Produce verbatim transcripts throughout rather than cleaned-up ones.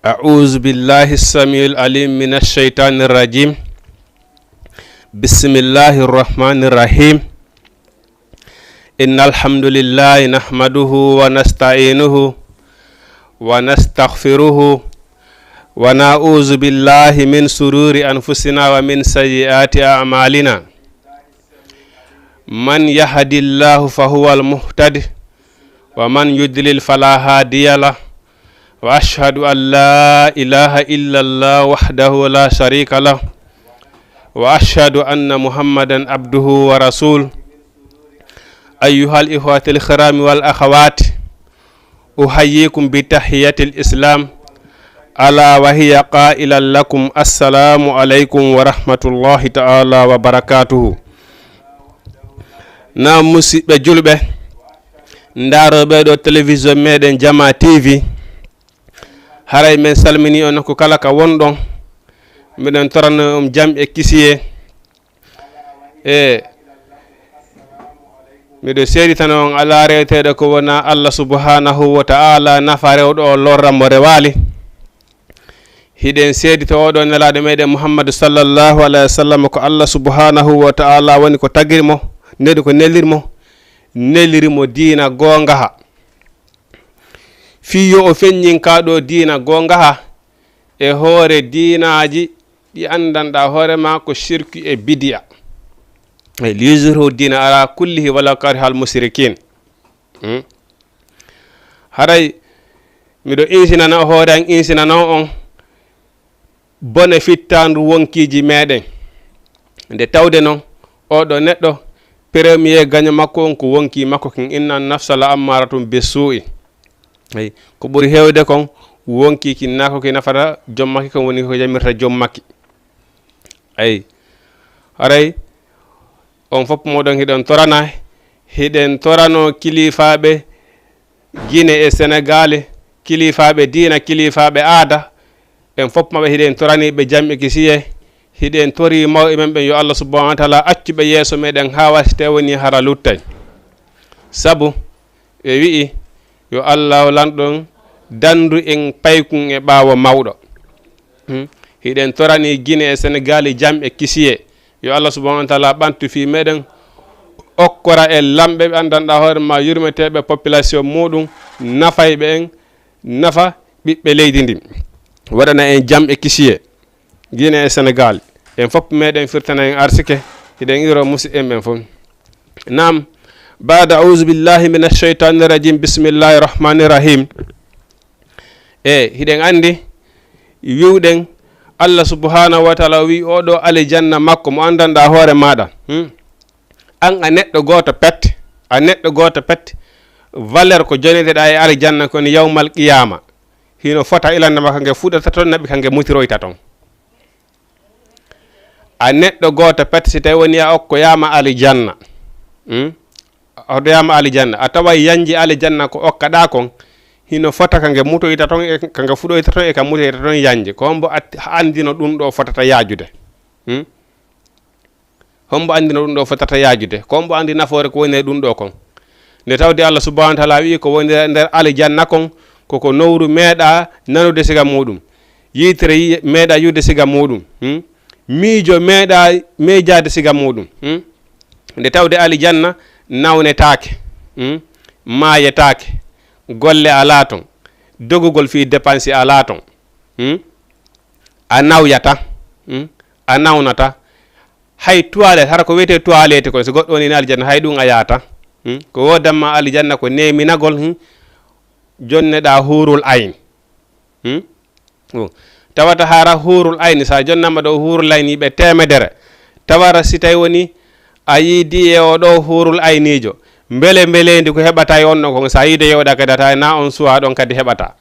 أعوذ بالله السميع العليم من الشيطان الرجيم. بسم الله الرحمن الرحيم. إن الحمد لله نحمده ونستعينه ونستغفره ونعوذ بالله من شرور أنفسنا ومن سيئات أعمالنا. من يهد الله فهو المهتد، ومن يضلل فلا هادي له، وأشهد أن لا إله إلا الله وحده لا شريك له، وأشهد أن محمدا عبده ورسوله. أيها الإخوة الكرام والأخوات، أحييكم بتحية الإسلام، ألا وهي قائلا لكم: السلام عليكم ورحمة الله تعالى وبركاته. Na musiɓɓe julɓe, ndarooɓe ɗo télévision meɗen Jama T V, haray men salmini on nokku kala ka wonɗon. Miɗen torano on jam e kisiye. E miɗo seeditano on alaa reweteeɗo ko wona Allah subhanahu wa ta'ala, nafa rewɗo o, lorra mo rewaali. Hiɗen seedito oɗo nelaaɗo meɗen Muhammadu sallallahu alayhi wa sallam ko Allah subhanahu wa ta'ala woni ko tagiri mo, neli ko nelir mo, neliri mo diina goongaha. Fii yo o feññin kaa ɗo diina goongaha e hoore diinaaji ɗi anndanɗaa hoore maa ko shirki e bidi'a. E liyuzhirahu diina ala kullihi walaw karihal mushrikin. Hmm? Haray miɗo insinana hoore an, insinana on bone fittaandu wonkiiji meɗen. Nde tawde non, oɗo neɗɗo, premier gaño makko on ko wonkii makko kin, inna nafsa la ammaratum be suu'i. Eyi, ko ɓuri heewde kon, wonkii kin naa ko ki nafata jom makki, kon woni ko yamirta jom makki. Eyi, haray on fof moɗon hiɗen torana, hiɗen torano kilifaaɓe Gine e Senegaali, kilifaaɓe diina, kilifaaɓe aada, en fof maɓɓe hiɗen toranii ɓe jam e kisiye, hiɗen torii mawɓe men ɓen yo Allah subhanahu wa taala accu ɓe yeeso meɗen haa wasi te woni hara luttay. Sabu ɓe wi'i yo Allah lanɗon dandu en paykun e ɓaawo mawɗo. Hmm? Hiɗen toranii Gine e Senegaali jam e kisiye. Yo Allah subhanahu wa taala ɓantu fii meɗen, okkora en lamɓe ɓe anndanɗaa hoore maa, yurmeteeɓe population muɗum, nafayɓe en, nafa ɓiɓɓe leydi ndin. Waɗana en jam e kisiye. Gine e Senegaali, en fof meɗen firtana en arsike, hiɗen iro musiɗɗen ɓen fof. Naam, baada auzu billahi min asheytani rajim, bismillahi rahmani rahim. E hiɗen anndi, wiwɗen, Allah subhanahu wa taala o wi'i oɗo alijanna makko mo anndanɗaa hoore maaɗa. Hmm? An a neɗɗo gooto pet, a neɗɗo gooto pet, valeur ko joneteɗaa e alijanna kon yawmal qiyama. Hino fota ilannde ma ka nge fuɗata ton, naɓi ka nge mutiroyta ton. A neɗɗo gooto pet, si tawi woni a okkoyaama alijanna. Hmm? A okkoyaama alijanna. A tawa yanji alijanna ko okkaɗaa kon, hino fota ka nge mutoyta ton, e ka nge fuɗoyta ton, e ka mutoyta ton yanji. Ko hombo at-, anndino ɗum ɗo fotata yaajude? Hmm? Hombo anndino ɗum ɗo fotata yaajude? Ko hombo anndi nafoore ko woni e ɗum ɗo kon? Nde tawde Allah subhanahu wa taala wi'i ko woni nder alijanna kon, koko nowru meeɗa nanude siga muɗum. Yiitere yi-, meeɗa yi'ude siga muɗum. Hmm? Miijo meeɗa miijaade siga muɗum. Hmm? Nde tawde alijanna nawnetaake. Hmm? Maayetaake. Golle alaa ton. Dogugol fii depansi alaa ton. Hmm? A nawyata. Hmm? A nawnata. Hay toilette, hara ko wiyetee toilette kon, so goɗɗo woni e aljanna, hay ɗum a yaata. Hmm? Ko woodanma aljanna ko neeminagol, hmm? Jonneɗaa huurul ayn. Hmm? Oh. Tawata hara huurul ayni, sa jonnama ɗo huurul ayni ɓe teemedere. Tawara si tawi woni a yiidi e o ɗo huurul ayniijo. Mbele mbeleendi ko heɓata e on ɗon kon, sa yiide yewɗa kadi a tawi na on suwa ɗon kadi heɓata.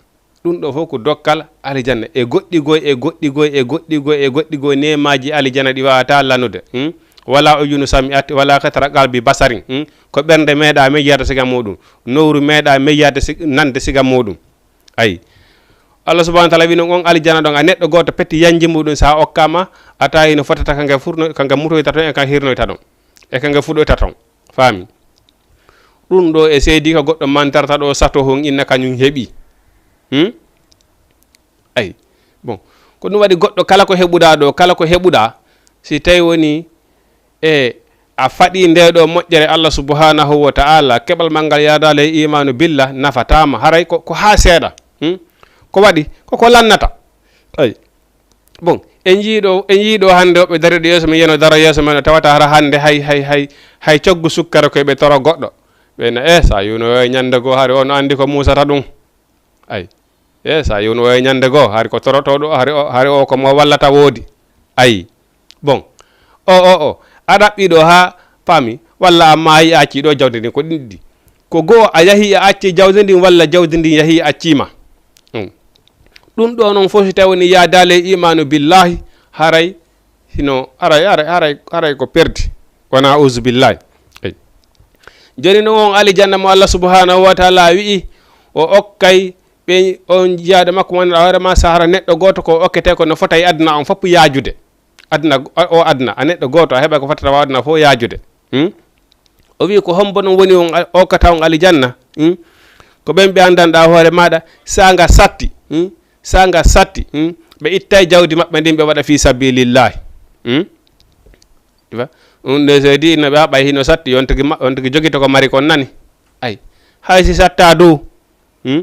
Ɗum ɗo fof ko dokkal alijanna. E goɗɗi goy, e goɗɗi goy, e goɗɗi goy, e goɗɗi goy neemaaji alijanna ɗi waawata lannude. Hmm? Wala uyunu sami'at, wala khatara qalbi basarin. Hmm? Ko ɓernde meeɗa mejjata siga muɗum. Nowru meeɗa mejjata si-, nande siga muɗum. Ayi. Allah subhanahu wa taala wi noon on alijanna ɗon, a neɗɗo gooto petti yanji muɗum, sa okkama, a tawi no fotata ka nge furno-, ka nge mutoyta ton, e ka hirnoyta ton, e ka nge fuɗoyta ton. Faami? Ɗum ɗo e seedi ka goɗɗo mantarta ɗo sato hon inna kañum heɓi. Hmm? Ay, bon, ko ɗum waɗi goɗɗo kala ko heɓuɗa ɗo, kala ko heɓuɗa, si tawi woni e a faɗi nde ɗo moƴƴere Allah subhanahu wa ta'ala, keɓal ma ngal yaadaale e imanu billah, nafatama haray ko, ko ha seeɗa. Hmm? Ko waɗi koko lannata. Ay, bon, en yiiɗo en yiiɗo hannde woɓɓe dariɗo yeeso men, yeno daro yeeso men o tawata hara hannde hay hay hay hay coggu sukkara koye ɓe toro goɗɗo. Ɓe na e sa yuno e ñande goo hari ono anndi ko muusata ɗum. Ay, e sa yuno e ñande goo hari ko torotoɗo, hari o hari o ko mo wallata woodi. Ay, bon, o o o a ɗaɓɓi ɗo ha paami walla amma a yi'a acci ɗo jawdi ndin ko ɗiɗɗi. Ko goo a yahi a acci jawdi ndin walla jawdi ndin yahi accima. Hmm. Ɗum ɗo noon fof si tawi woni yaadaale e imanu billahi, haray hino haray haray haray haray ko perdi. Wona auzu billahi. Ey. Jooni noon on alijanna mo Allah subhanahu wa taala wi'i o okkay ɓe on jiyaaɗo makko mo annduɗa hoore ma sahara neɗɗo gooto ko okkete ko no fota e aduna on fof yaajude. Aduna o aduna a neɗɗo gooto a heɓa ko fotata wa aduna fof yaajude. Hmm? O wi ko hombo noon woni on okkata on alijanna? Hmm? Ko ɓen ɓe anndanɗa hoore maɗa sanga satti. Hmm? Sanga satti. Hmm? Ɓe ittay jawdi maɓɓe ndin ɓe waɗa fi sabilillahi. Hmm? Ɗum ɗo seydi inno ɓe haɓay hino satti yontigi ma- yontigi jogito ko mari kon nani. Ay, hay si satta dow. Hmm?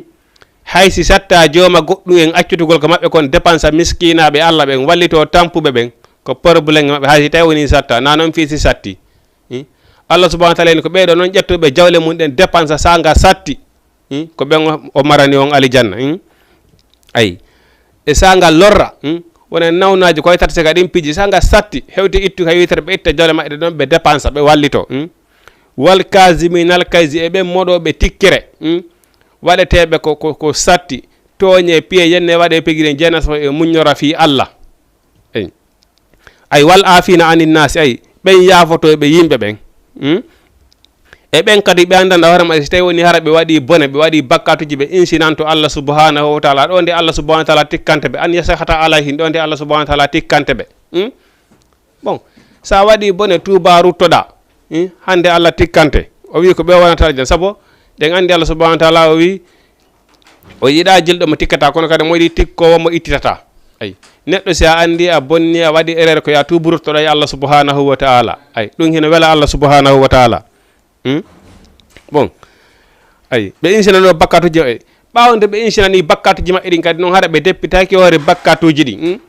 Hay si satta jooma goɗɗum en accutugol ko maɓɓe kon dépensa miskinaaɓe Allah ɓen wallito tampuɓe ɓen, ko problème e maɓɓe hay si tawi woni satta na noon fii si satti. Hmm? Allah subhanahu wa taala en ko ɓeeɗo noon ƴettuɓe jawle mum ɗen dépensa sanga satti. Hmm? Ko ɓen o- o marani on alijanna. Hmm? Ay, e sanga lorra. Hmm? Wona nawnaaji koye tati sega ɗin piiji sanga satti hewti ittu ka witere ɓe itta jawle maɓɓe ɗon ɓe dépensa ɓe wallito. Hmm? Wal kaziminal kayzi e ɓen moɗoɓe tikkere. Hmm? Waɗeteeɓe ko, ko, ko satti, tooñe, piye, yenne waɗe pigiren jeenaso e muññora fii Allah. Ey. Ay, wal aafina anin naasi, ay, ɓen yaafoto e ɓe yimɓe ɓen. Hmm? E ɓen kadi ɓe anndanɗa hoore maɓɓe si tawi woni hara ɓe waɗi bone, ɓe waɗi bakkatuji, ɓe insinanto Allah subhanahu wa taala, ɗo nde Allah subhanahu wa taala tikkante ɓe, an yasahata alayhim, ɗo nde Allah subhanahu wa taala tikkante ɓe. Hmm? Bon, sa waɗi bone tuuba ruttoɗa. Hmm? Hande Allah tikkante. O wi ko ɓe wonata aljanna. Sabo ɗen andi Allah subhanahu wa taala o wi o yiɗa jilɗo mo tikkata kono kadi mo yiɗi tikkowo mo ittitata. Ay, neɗɗo si a andi a bonni a waɗi erreur ko ya tuubu ruttoɗa e Allah subhanahu wa taala. Ay, ɗum hino wela Allah subhanahu wa taala. Hmm? Bon. Ay, ɓe insinano bakkatuji maɓɓe. Ɓaawo nde ɓe insinani bakkatuji maɓɓe ɗin kadi noon hara ɓe deppitaki hoore bakkatuji ɗin. Hmm?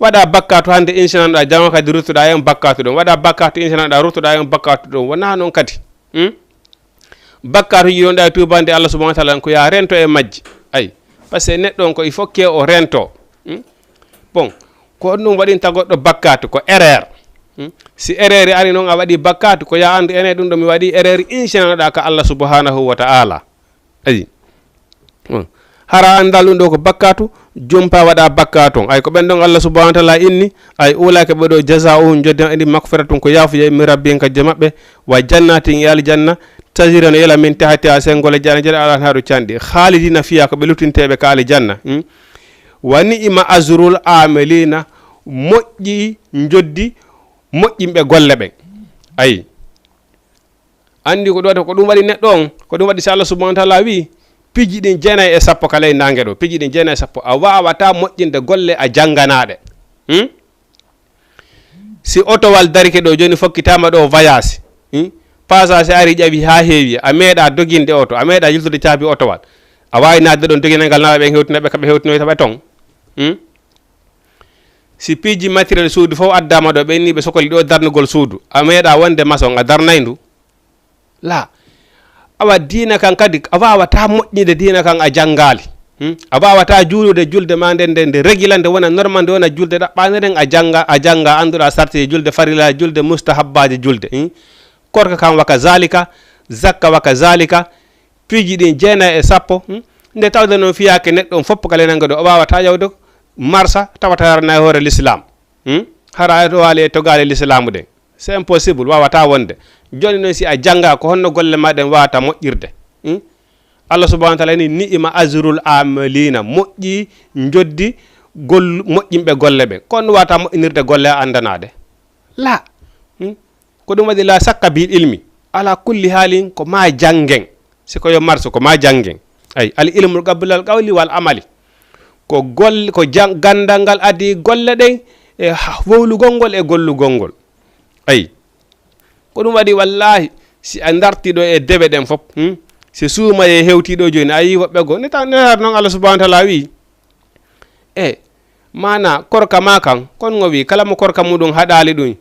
Waɗa bakkatu hande insinanoɗa jama kadi ruttuɗa hen bakkatu ɗon. Waɗa bakkatu insinanoɗa ruttuɗa hen bakkatu ɗon. Wona noon kadi. Hmm? Bakkatuji ɗon ɗa tuubande Allah subhanahu wa taala ko ya rento e majji. Ay, parce que neɗɗo on ko il faut que o rento. Hmm? Bon, ko ɗum waɗinta goɗɗo bakkatu ko erreur. Hmm? Si erreur ari noon a waɗi bakkatu ko ya andu ene ɗum ɗo mi waɗi erreur insinanoɗa ka Allah subhanahu wa taala. Ayi. Hmm. Hara andal ɗum ɗo ko bakkatu jumpa waɗa bakkatu on ay ko ɓen ɗon Allah subhanahu wa taala inni. Ay, ulaka ɓe ɗo jaza'uhum joddi maɓɓe ndi makfiratum ko yaafuyay min rabbihim ka joom maɓɓe wa jannatin e aljanna tajri no yela min tahtiha sengole jana jere alanharu canɗi khalidina fiha ko ɓe luttinteɓe ka aljanna. Hmm? Wa ni'ima azrul amilina moƴƴi joddi moƴƴinɓe golle ɓen. Ayi. Anndi ko ɗum waɗi ko ɗum waɗi neɗɗo on ko ɗum waɗi si Allah subhanahu wa taala wi piiji ɗin jeenayi e sappo ka ley naange ɗo piiji ɗin jeenayi e sappo a waawata moƴƴinde golle a jannganaɗe. Hmm? Si otowal darike ɗo jooni fokkitaama ɗo voyage. Hmm? Pasage ari ƴawi haa heewi a meeɗa doginde oto a meeɗa yiltude caabi otowal a waawi naatde ɗon doginal ngal nawa ɓen hewtina ɓe kaɓe hewtinoyta ɓe ton. Hmm? Si piiji matériel suudu fof addaama ɗo ɓe inni ɓe sokoli ɗo darnugol suudu a meeɗa wonde maçon a darnay ndu. La. Awa diina kan kadi a wawata moƴƴinde diina kan a janngaali. Hmm? A wawata juulude julde ma nden nde nde regila nde wona normal nde wona julde ɗaɓɓande nden a jannga a jannga annduɗa sarti julde farila julde mustahabbaji julde. Hmm? Korka kan waka zalika zakka waka zalika. Piiji ɗin jeenayi e sappo. Hmm? Nde tawde noon fiyaake neɗɗo on fof kala nange ɗo o wawata yawde marsa tawata yarana e hoore l'islam. Hmm? Hara a waali e togaale lislaamu ɗen c'est impossible wawata wonde. Jooni noon si a jannga ko honno golle ma ɗen wawata moƴƴirde? Hmm? Allah subhanahu wa taala ni ni'ima azrul amalina moƴƴi joddi gol moƴƴinɓe golle ɓen kono wawata moƴƴinirde golle a anndanaade. La. Hmm? Ko ɗum waɗi la sakka bil ilmi ala kulli haalin ko ma janngen. Si ko yo marso ko ma janngen. Ay al ilmul qablal qawli wal amali. ko golle, ko jang-, ganndal ngal adii golle ɗen e ha-, wowlugol ngol e gollugol ngol. Ayi. Ko ɗum waɗi, wallaahi, si a ndartii ɗo e dewe ɗen fof, hmm? Si suumayee hewtii ɗo jooni, a yii woɓɓe goo. Neta-, netaade noon Allah subhanahu wa taala wiyi, e maana korka maa kan, kon ngo wiyi, kala mo korka muɗum haɗaali ɗum,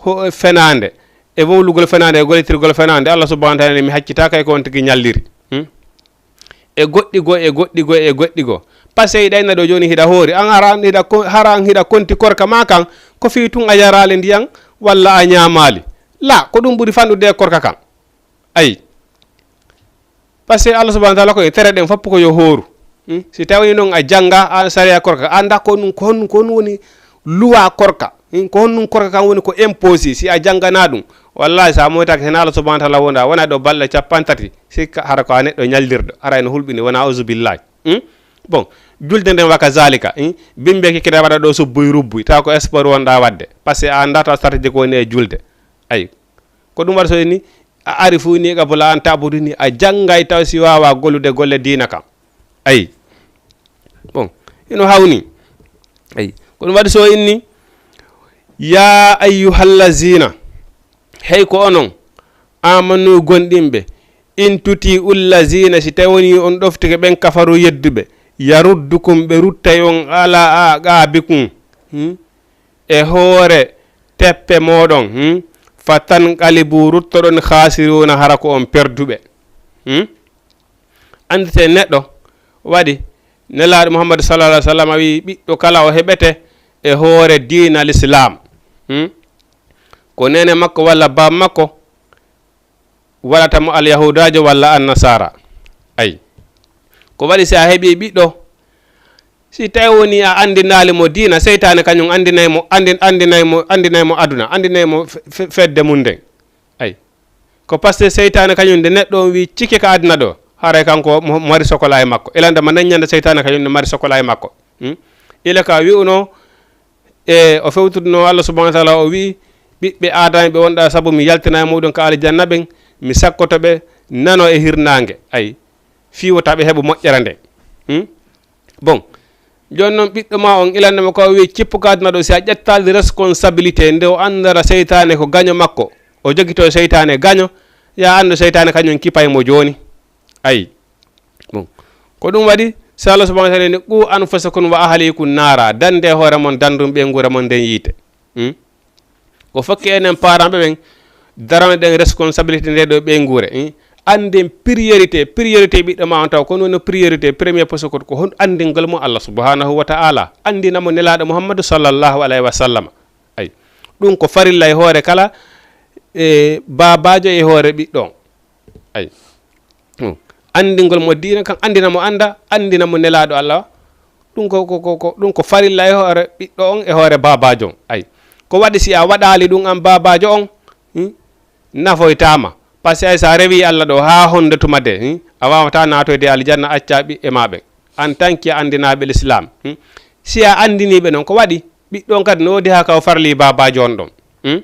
ho-, fenaande, e wowlugol fenaande, e gollitirgol fenaande, Allah subhanahu wa taala ni mi haccitaaka e ko on tigi ñalliri. Hmm? E goɗɗi goo, e goɗɗi goo, e goɗɗi goo. Parce que hiɗa inna ɗo jooni hiɗa hoori, an hara an hiɗa ko-, hara an hiɗa konti korka maa kan, ko fii tun a yaraali ndiyan, walla a ñaamaali. La, ko ɗum ɓuri fanɗude e korka kan. Ayi. Parce que Allah subhanahu wa taala ko e tere ɗen fof ko yo hooru. Hmm? Si tawi noon a jannga an sariya korka, a annda ko ɗum, ko honɗum, ko honɗum woni luwa korka. Hmm? Ko honɗum korka kan woni ko imposé, si a janngana ɗum. Wallahi, sa moytaaki hen Allah subhanahu wa taala wonda, wona ɗo balɗe capanɗe tati, sikka hara ko a neɗɗo ñallirɗo, hara ene hulɓini, wona auzubillahi. Hmm? Bon, julde nden wa kazalika, hmm? Bimbe kikkita waɗa ɗo subbuy rubbuy, tawa ko sport wonɗa waɗde. Parce que a annda taw stratégie ko woni e julde. Ayi. Ko ɗum waɗi so ni a ari fuu ni qabla an ta'buduni, a janngay taw si waawa gollude golle diina kan. Ayi. Bon, hino hawni. Ayi. Ko ɗum waɗi so inni, ya ayyuhallazina, hey ko onon, amanu gonɗinɓe, in tuti'u llazina, si tawi woni on ɗoftike ɓen kafaru yedduɓe, yaruddukum ɓe ruttay on ala aqabikum. Hmm? E hoore teppe mooɗon, hmm? Fatanqalibu, ruttoɗon, khasiruna, hara ko on perduɓe. Hmm? Anndite neɗɗo waɗi Nelaaɗo Muhammadu sallallahu alaihi wasallam wiyi ɓiɗɗo kala o heɓete e hoore diina l'islam. Hmm? Ko neene makko walla baaba makko waɗata mo alyahudaajo walla annasara. Ayi. Ko waɗi si a heɓi ɓiɗɗo, si tawi woni a anndinaali mo diina, seytaane kañum anndinay mo, anndi-, anndinay mo, anndinay mo aduna, anndinay mo fe-, fe-, fedde mum nden. Ayi. Ko parce que seytaane kañum nde neɗɗo on wi cikke ka aduna ɗo, haray kanko mo, mo mari sokola e makko. Ilande ma naññande seytaane kañum ne mari sokola e makko. Hmm? Ila ka wi'uno, e o fewtudunoo Allah subhanahu wa taala, o wi'i, "Ɓiɓɓe Aadama ɓe wonɗa sabu mi yaltina e muɗum ka aljanna ɓen, mi sakkoto ɓe nano e hirnaange." Ayi, fii wota ɓe heɓu moƴƴere nde. Hmm? Bon, jooni noon ɓiɗɗo ma on, ilande mo ko o wi'i cippu ka aduna ɗo, si a ƴettaali responsabilité nde o anndara seytaane ko gaño makko, o jogito seytaane gaño, ya anndu seytaane kañum kipay mo jooni. Ayi. Bon. Ko ɗum waɗi, so Allah subhanahu wa taala ni, "Qu anfusakum wa ahlikum naara," dande hoore mon, dandum ɓeynguure mon nden yiite. Hmm? Ko fokki enen parent ɓe ɓen, darano ɗen responsabilité nde ɗo ɓeynguure. Hmm? Annden priorité, priorité ɓiɗɗo ma on taw, ko non priorité, premier poste ko, ko hon anndingol mo Allah subhanahu wa ta'ala, anndina mo Nelaaɗo Muhammadu sallallahu alaihi wa sallam. Ayi. Ɗum ko farilla e hoore kala, e baabaajo e hoore ɓiɗɗo on. Ayi. Hmm. Anndingol mo diina kan, anndina mo annda, anndina mo Nelaaɗo Allah. Ɗum ko, ko, ko, ko, ɗum ko farilla e hoore ɓiɗɗo on, e hoore baabaajo on. Ayi. Ko waɗi si a waɗaali ɗum an baabaajo on, hmm, nafoytaama. Parce que ay sa rewi Allah ɗo haa honde tuma de, hmm, a waawata naatoyde aljanna acca ɓiɓɓe ma ɓen. En tant que anndinaaɓe l'islam, hmm. Si a anndinii ɓe noon, ko waɗi? Ɓiɗɗo on kadi no woodi haa ka o farli baabaajo on ɗon. Hmm?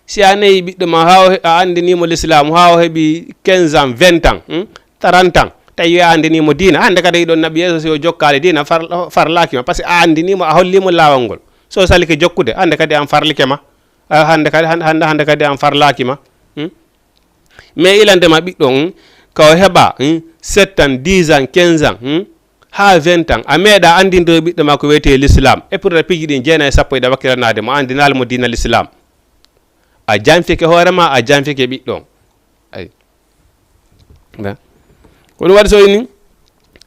Si a neyi ɓiɗɗo ma haa o he-, a anndinii mo l'islam, haa o heɓi quinze ans, vingt ans, hmm? Trente ans, tawi a anndinii mo diina, hannde kadi hiɗon naɓi yeeso si o jokkaali diina, far-, farlaaki ma, parce que a anndinii mo, a hollii mo laawol ngol. So salike jokkude, hannde kadi an farlike ma. A, hannde kadi, hannde, hannde, hannde kadi an farlaaki ma. Hmm? Mais ilande ma ɓiɗɗo on, ka o heɓa, hmm, sept ans, dix ans, quinze ans, hmm, haa vingt ans, a meeɗa anndinde ɓiɗɗo ma ko wiyetee l'islam. Et pourtant piiji ɗin jeenayi e sappo hiɗa wakkilanaade mo, a anndinaali mo diina l'islam. A janfike hoore ma, a janfike ɓiɗɗo on. Ayi. Ba. Ko ɗum waɗi so inni,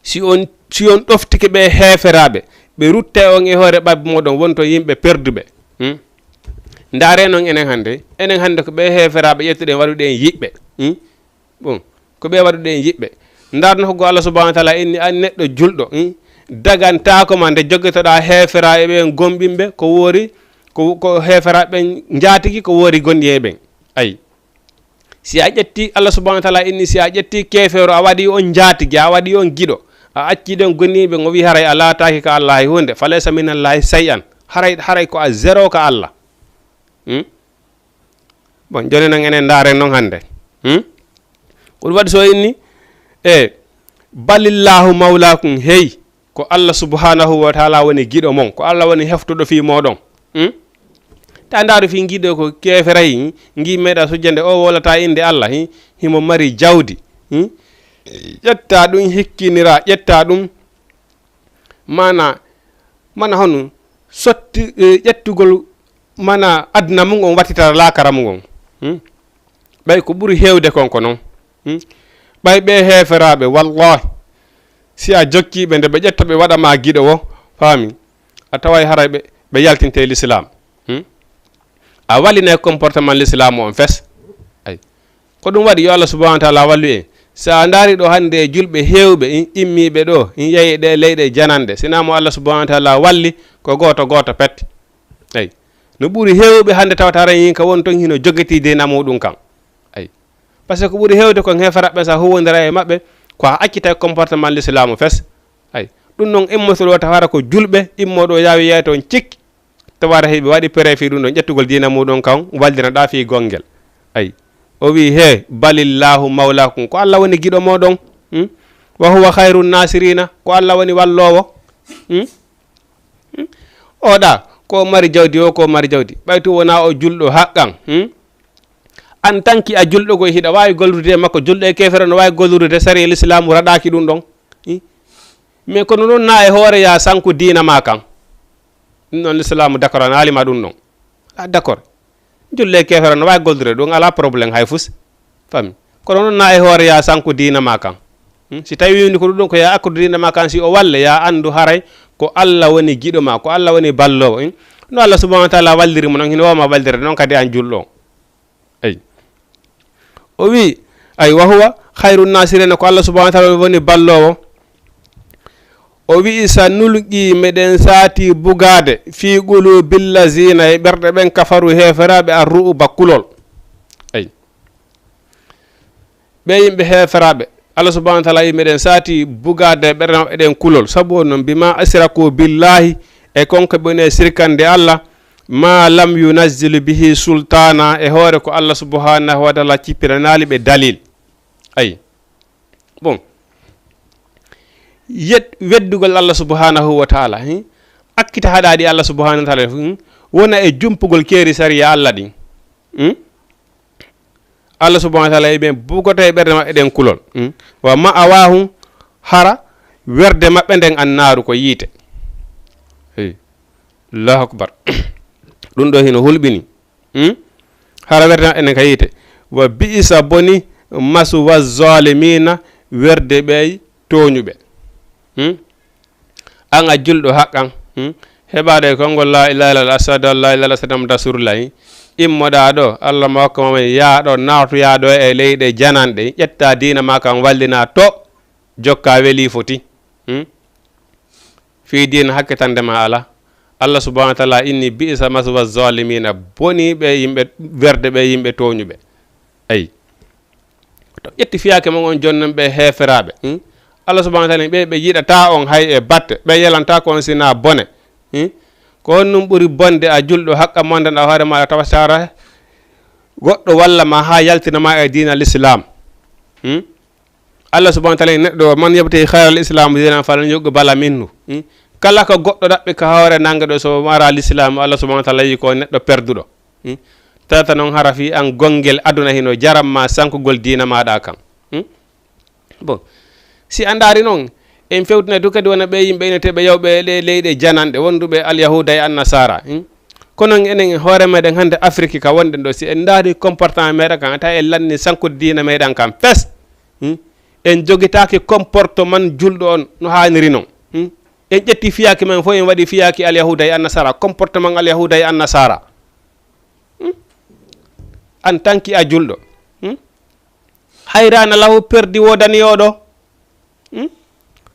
si on, si on ɗoftike ɓe heeferaaɓe, ɓe rutte on e hoore ɓabbe moɗon, wonto yimɓe perduɓe. Hmm? Ndaare noon enen hannde, enen hannde ko ɓe heeferaaɓe ƴettuɗen waɗuɗen yiɓɓe. Hmm? Bon, ko ɓe waɗuɗen yiɓɓe. Ndaar no ko Allah subhanahu wa taala inni an neɗɗo julɗo, hmm? Dagantaako ma nde jogotoɗaa heeferaaɓe ɓen gomɗinɓe ko woori, ko, ko heeferaaɓe ɓen njaatigi ko woori gonɗi e ɓen. Ayi. Si a ƴetti, Allah subhanahu wa taala inni, si a ƴetti keefeero, a waɗi on njaatigi, a waɗi on giɗo, a acci ɗen goniiɓe, ngo wi haray a laataaki ka Allah hay huunde, falaysa minallahi shay'an, haray, haray ko a zéro ka Allah. Hmm? Bon, jooni noon enen ndaaren noon hannde. Hmm? Ko ɗum waɗi so inni, e, balillahu mawlaakum, hey, Ko Allah subhanahu wa taala woni giɗo mon, ko Allah woni heftuɗo fii mooɗon. Hmm? Ta ndaaru fii giɗo ko keeferay, hmm? Ngi meeɗa sujjande o wolata innde Allah, hmm? Himo mari jawdi, hmm? Ƴetta ɗum hikkinira, ƴetta ɗum mana, mana honu sotti, eh, ƴettugol mana aduna mum on wattitara laakara mum on. Hmm? Ɓay ko ɓuri heewde kon ko non. Hmm? Ɓay ɓe heeferaaɓe, wallahi, si a jokkiiɓe nde ɓe ƴetta ɓe waɗa ma giɗo wo, faami, a taway haray ɓe, ɓe yaltinte lislaam. Hmm? A wallinay comportement lislaam on fes. Ay. Ko ɗum waɗi yo Allah subhanahu wa taala wallu en. Si a ndaari ɗo hannde e julɓe heewɓe, in immiiɓe ɗo, in yehi ɗe leyɗe jananɗe. Sinaa mo Allah subhanahu wa taala walli, ko gooto gooto pet. Ay. No ɓuri heewɓe hannde tawata ren yinka won ton hino jogiti diina muɗum kan. Ay. Parce que ko ɓuri heewde kon heeferaɓe sa huwondira e maɓɓe, ko a accitay comportement l'islamu fes. Ay. Ɗum non immoto ɗo tawata ko julɓe, immo ɗo yaawi yeeto on cikki. Tawata hiɓe waɗi préfet ɗum ɗon ƴettugol diina muɗum kan, wallina ɗa fii gongel. Ay. O wi, "He, balillahu mawlakum." Ko Allah woni giɗo moɗon. Hmm? "Wa huwa khairu nasirina." Ko Allah woni wallowo. Hmm? Hmm? O ɗa, ko mari jawdi o, ko mari jawdi. Ɓay tu wona o julɗo haqqan. Hmm? En tant que a julɗo goy hiɗa waawi gollude e makko, julɗo e keefere no waawi gollude sariya l'islamu raɗaaki ɗum ɗon. Hmm? Mais kono noon na e hoore ya sanku diina ma kan. Ɗum ɗon l'islamu d'accord anaali ma ɗum ɗon. A d'accord. Julɗo e keefere no waawi gollude ɗum, alaa problème hay fus. Fami. Kono noon na e hoore ya sanku diina ma kan. Hmm? Si tawi windi ko ɗum ɗon ko ya akkude diina ma kan, si o walle ya anndu haray ko Allah woni giɗo ma, ko Allah woni ballowo. Hmm? No Allah subhanahu wa taala walliri mo noon, hino wama wallirde noon kadi an julɗo. Ay. O wi, ay, "Wa huwa khairu nasirina," ko Allah subhanahu wa taala woni ballowo. O wi, "Sa nulqi, meɗen saati bugaade, fi qulubil lazina," e ɓerɗe ɓen, "kafaru," heeferaaɓe, "ar-ru'ba," kulol. Ay. Ɓe yimɓe heeferaaɓe, Allah subhanahu wa taala wi, "Meɗen saati bugaade e ɓerɗe maɓɓe ɗen kulol." Sabu on non, "Bima ashraku billahi," e konko ɓe woni e sirkande Allah, "ma lam yunazzil bihi sultana," e hoore ko Allah subhanahu wa taala cippiranaali ɓe dalil. Ay. Bon. Yet-, weddugol Allah subhanahu wa taala, hmm? Akkita haɗaaɗi Allah subhanahu wa taala, hmm? Wona e jumpugol keeri sariya Allah ɗin. Hmm? Allah subhanahu wa taala, e ɓen bugoto e ɓerɗe maɓɓe ɗen kulol. Hmm? "Wa ma'awahum," hara werde maɓɓe nden annaaru ko yiite. Hey. Allahu akbar. Ɗum ɗo hino hulɓini. Hmm? Hara werde maɓɓe nden ka yiite. "Wa bi'sa," boni, "maswa zalimina," werde ɓey tooñuɓe. Hmm? An a julɗo haqqan, hmm? Heɓaɗo e konngol la ilaha illallah, ashhadu an la ilaha illallah, ashhadu anna Muhammadan rasulullah, hmm? Immoɗa ɗo, Allah mo hokka ma yaa ɗo, naatoya ɗo e leyɗe jananɗe, ƴetta diina ma kan wallina to, jokka weli foti. Hmm? Fii diina hakkitande ma ala. Allah subhanahu wa taala inni bi'sa maswa zalimina, boni ɓe yimɓe werde ɓe yimɓe tooñuɓe. Ay. To ƴetti fiyaake mon on jonnon ɓe heeferaaɓe. Hmm? Allah subhanahu wa taala ɓe, ɓe yiɗata on hay e batte, ɓe yelanta ko on sina bone. Hmm? Ko honɗum ɓuri bonde a julɗo haqqa mondan a hoore ma a tawa sara goɗɗo walla ma haa yaltina ma e diina l'islam. Hmm? Allah subhanahu wa taala neɗɗo, "Man yabtaghi khayral islam dinan falan yuqbala minhu." Hmm? Kala ko goɗɗo ɗaɓɓi ka hoore nange ɗo so mara l'islam, Allah subhanahu wa taala yi ko neɗɗo perduɗo. Hmm? Tata noon hara fii an gongel aduna hino jaram ma sankugol diina maɗa kan. Hmm? Bon, si a ndaari noon, en fewtina du kadi wona ɓe yimɓe ina teɓe yawɓe e ɗe leyɗe jananɗe wonduɓe alyahuda e annasara. Hmm? Kono enen e hoore meɗen hannde Afiriki ka wonɗen ɗo, si en ndaari comportement meɗen kan, tawi en lanni sankude diina meɗen kan fes. Hmm? En jogitaaki comportement julɗo on no haaniri noon. Hmm? En ƴetti fiyaaki men fof, en waɗi fiyaaki alyahuda e annasara, comportement alyahuda e annasara. Hmm? En tant que a julɗo. Hmm? Hayrana lahu perdi wodani oɗo. Hmm?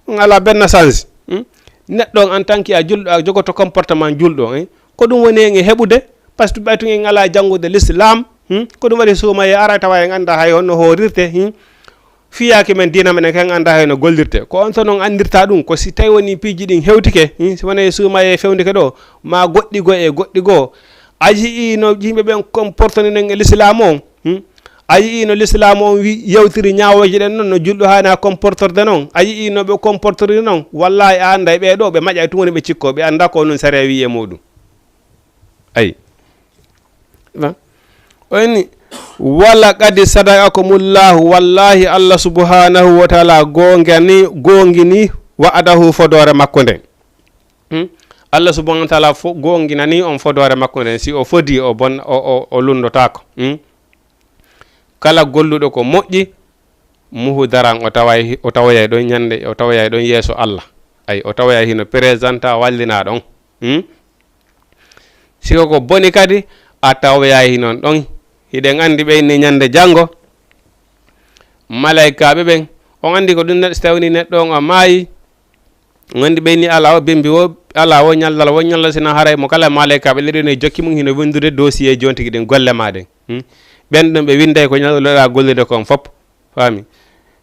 On ala benn sens. Hmm? Neɗɗo on en tant que a julɗo, a jogoto comportement julɗo, eh? Ko ɗum woni en e heɓude, parce que ɓay tun en ala janngude l'islam. Hmm? Ko ɗum waɗi suumaye ara tawa en annda hay honno hoorirte. Hmm? Fiyaaki men diina men en kan annda hay no gollirte. Ko on tan on anndirta ɗum, ko si tawi woni piiji ɗin hewtike, hmm? Si wona e suumaye fewndike ɗo, ma goɗɗi goo e goɗɗi goo. A yi'i no yimɓe ɓen comportani nen e l'islam on, hmm? A yi'i no lislaamu on wi-, yewtiri ñaawooje ɗen non, no julɗo haani a comportorde non? A yi'i no ɓe comportori non? Wallaahi, a annday ɓee ɗoo, ɓe maƴay tun woni ɓe cikkoo, ɓe anndaa ko nun sariya wi'i e muuɗum. Ay. Ba? O inni, "Wala qad sadaqakumullahu," wallaahi, Allah subhanahu wa ta'ala goongani, goongini wa'adahu fodoore makko nden. Hmm? Allah subhanahu wa ta'ala fo-, goonginani on fodoore makko nden. Si o fodi, o bon-, o, o, o lundotaako. Hmm? Kala golluɗo ko moƴƴi, muhu daran o taway, o tawoyay ɗon ñande, o tawoyay ɗon yeeso Allah. Ay, o tawoyay hino présenta wallina ɗon. Hmm? Si ko ko boni kadi, a tawoyay hinon ɗon. Hiɗen andi ɓe inni ñande jango, malaykaaɓe ɓen, on andi ko ɗum neɗɗo, si tawni neɗɗo on a maayi, on andi ɓe inni ala o bimbi wo, ala wo ñallal, wo ñallal sina haray mo kala malaykaaɓe leɗɗo ne jokki mum hino windude dossier jontigi ɗin golle ma ɗen. Hmm? Ɓen ɗon ɓe winday ko ñallal leɗɗa gollude kon fop. Faami?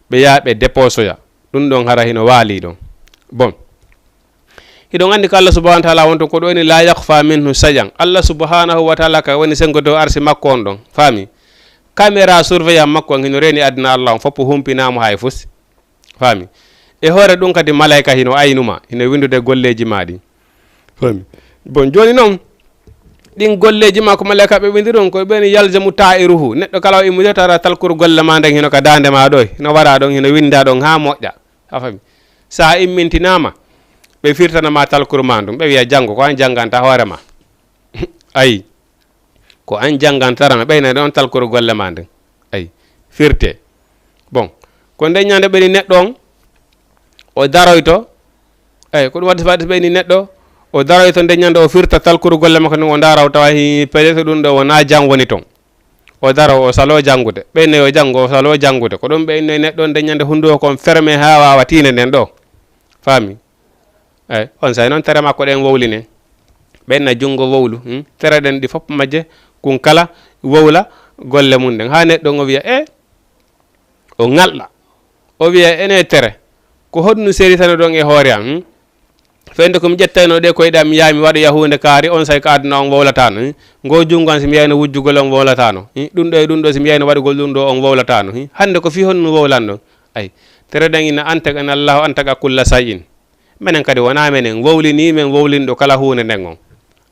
Ɓe yaa ɓe déposoya. Ɗum ɗon hara hino waali ɗon. Bon. Hiɗon andi ko Allah subhanahu wa ta'ala wonto ko ɗo ni, "La yakhfa minhu shay'an." Allah subhanahu wa ta'ala ka woni sengo dow arsi makko on ɗon. Faami? Caméra surveillant makko on hino reeni aduna Allah on fop humpinamo hay fus. Faami? E hoore ɗum kadi malaika hino aynuma, hino windude golleji ma ɗin. Faami? Bon, joni non, ɗin golleji ma ko malaika ɓe windi ɗon, ko ɓen yalzamu ta'iruhu. Neɗɗo kala o immude tara talkuru golle ma nden hino ka dande ma ɗo, hino wara ɗon, hino winda ɗon ha moƴƴa. A faami? Sa immintinama, ɓe firtana ma talkuru ma ndun, ɓe wiya jango, ko an janganta hoore ma. Ayi. Ko an jangantara ma, ɓeyna ɗon talkuru golle ma nden. Ayi. Firte. Bon. Ko nden ñande ɓeni neɗɗo on, o daroyto. Eyi, ko ɗum waɗi, waɗi ɓeyni neɗɗo, o daroyto nden ñande o firta talkuru golle makko nden, o ndaara o tawa hi peut-être ɗum ɗo wona jam woni ton. O daro, o salo jangude. Ɓeyna yo jango, o salo jangude. Ko ɗum ɓeyno e neɗɗo nden ñande hunduko kon ferme ha wawa tiinde nden ɗo. Faami? Eyi, on say noon tere makko ɗen wowlinen. Ɓeyna jungo wowlu, hmm? Tere ɗen ɗi fop majje, kun kala wowla golle mum ɗen. Ha neɗɗo on o wiya, e, o ŋalɗa. O wiya, ene tere, ko honɗum seritano ɗon e hoore am, hmm? Fende ko mi ƴettayno ɗe koyɗe am, mi yaha mi waɗoya huunde kaari, on say ko aduna on wowlatano, hmm? Ngo jungo an si mi yayno wujjugol on wowlatano, hmm? Ɗum ɗo e ɗum ɗo si mi yayno waɗugol ɗum ɗo on wowlatano, hmm? Hande ko fii honɗum wowlanno? Ay, tere ɗen ina antaka, ina Allahu antaka kulla shay'in. Menen kadi wona menen wowlini, men wowlinɗo kala huunde nden on.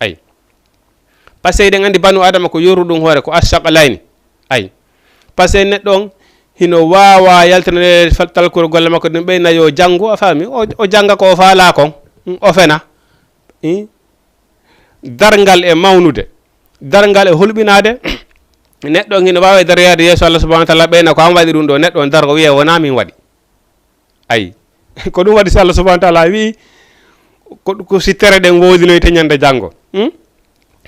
Ay. Parce que eɗen andi banu adama ko yoru ɗum hoore ko ashaqalayni. Ay. Parce que neɗɗo on hino wawa yaltana fal-, talkuro golle makko ɗum ɓeyna yo jangu, a faami? O, o janga ko o faala kon. Mm, o fena. Mm. Darngal e mawnude. Darngal e hulɓinade. Neɗɗo on hino wawa daroyade yeeso Allah subhanahu wa ta'ala ɓeyna ko an waɗi ɗum ɗo. Neɗɗo on dargo wiya wona min waɗi. Ayi. Ko ɗum waɗi si Allah subhanahu wa ta'ala wi'i, ko, ko si tere ɗen wowlinoyte ñande jango. Hmm?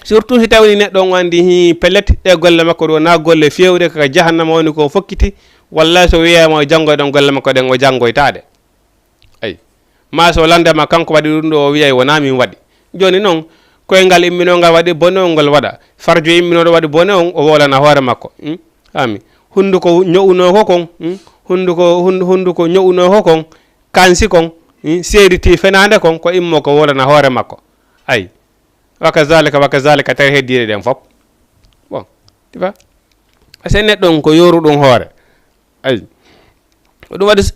Surtout si tawni neɗɗo on andi hi pellet ɗe golle makko ɗo na golle fewɗe ka jahannama woni ko fokkiti, wallahi so wiyama o jangoy ɗon golle makko ɗen o jangoytaɗe. Ayi. Ma so landema kanko waɗi ɗum ɗo o wiyay wona min waɗi. Joni non, koyngal imminongal waɗi bone on ngol waɗa. Farjo imminoɗo waɗi bone on o wolana hoore makko. Hmm? Ami. Hunduko ño'unoo ko kon, hmm? Hunduko, hun-, hunduko ño'unoo ko kon, kansi kon, hmm? Seediti fenaande kon, ko immo ko wolana hoore makko. Ay. Wa kazalika, wa kazalika, tere heddiiɗe ɗen fop. Bon, tu vois? Ase neɗɗo on ko yoru ɗum hoore. Ay. Ko ɗum waɗi s-,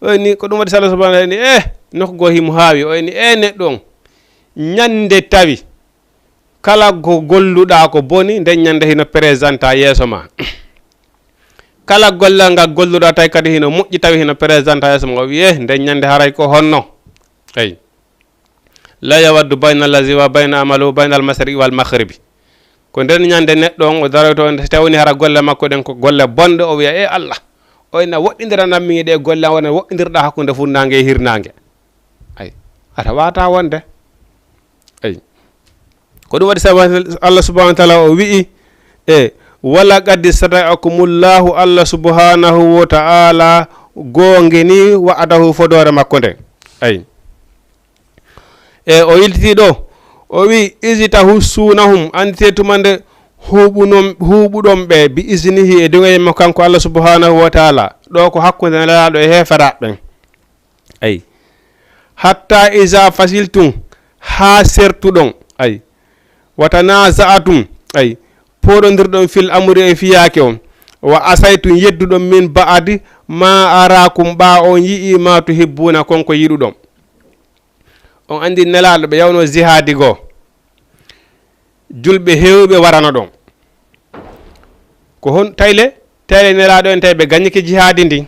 o ni, ko ɗum waɗi si Allah subhanahu wa ta'ala ni, eh, nokku goo himo haawi, o ni, eh, neɗɗo on, ñande tawi, kala ko golluɗaa ko boni, nden ñande hino présenta yeeso ma. Kala gollal ngal golluɗaa tawi kadi hino moƴƴi, tawi hino présenta yeeso ma, o wiye, nden ñande haray ko honno? Eyi. La yawaddu bayna allazi wa bayna amalu bayna al-mashriqi wal maghribi. Ko nden ñande neɗɗo on o daroyto, nde tawni hara golle makko ɗen ko golle bonɗe, o wiya, "E Allah, o ina woɗɗindiranammi ɗe golle an, wona woɗɗindirɗa hakkunde funnaange e hirnaange." Ay, ata wata wonde. Ay. Ko ɗum waɗi sabu Allah subhanahu wa ta'ala o wi'i, e, "Wala qad sadaqakumullahu," Allah subhanahu wa ta'ala goongini wa'adahu fodoore makko nden. Ay. E o yiltiti ɗo, o wi'i, "Izi tahussunahum," andite tuma nde huuɓunon-, huuɓuɗon ɓe, "bi iznihi," e duŋayel makko kanko Allah subhanahu wa ta'ala. Ɗo ko hakkunde Nelaaɗo e heeferaaɓe ɓen. Ay. "Hatta iza fasiltum," haa sertuɗon. Ay. "Wa tanaza'atum," ay, pooɗondirɗon, "fil amri," e fiyaake on. Wa asaytum yedduɗon min ba'di ma arakum ɓa on yi'i ma tuhibbuna kon ko yiɗuɗon. On andi Nelaaɗo ɓe yawno jihaadi goo. Julɓe heewɓe warano ɗon. Ko hon tayle, tayle Nelaaɗo en tawi ɓe gañike jihaadi ndin.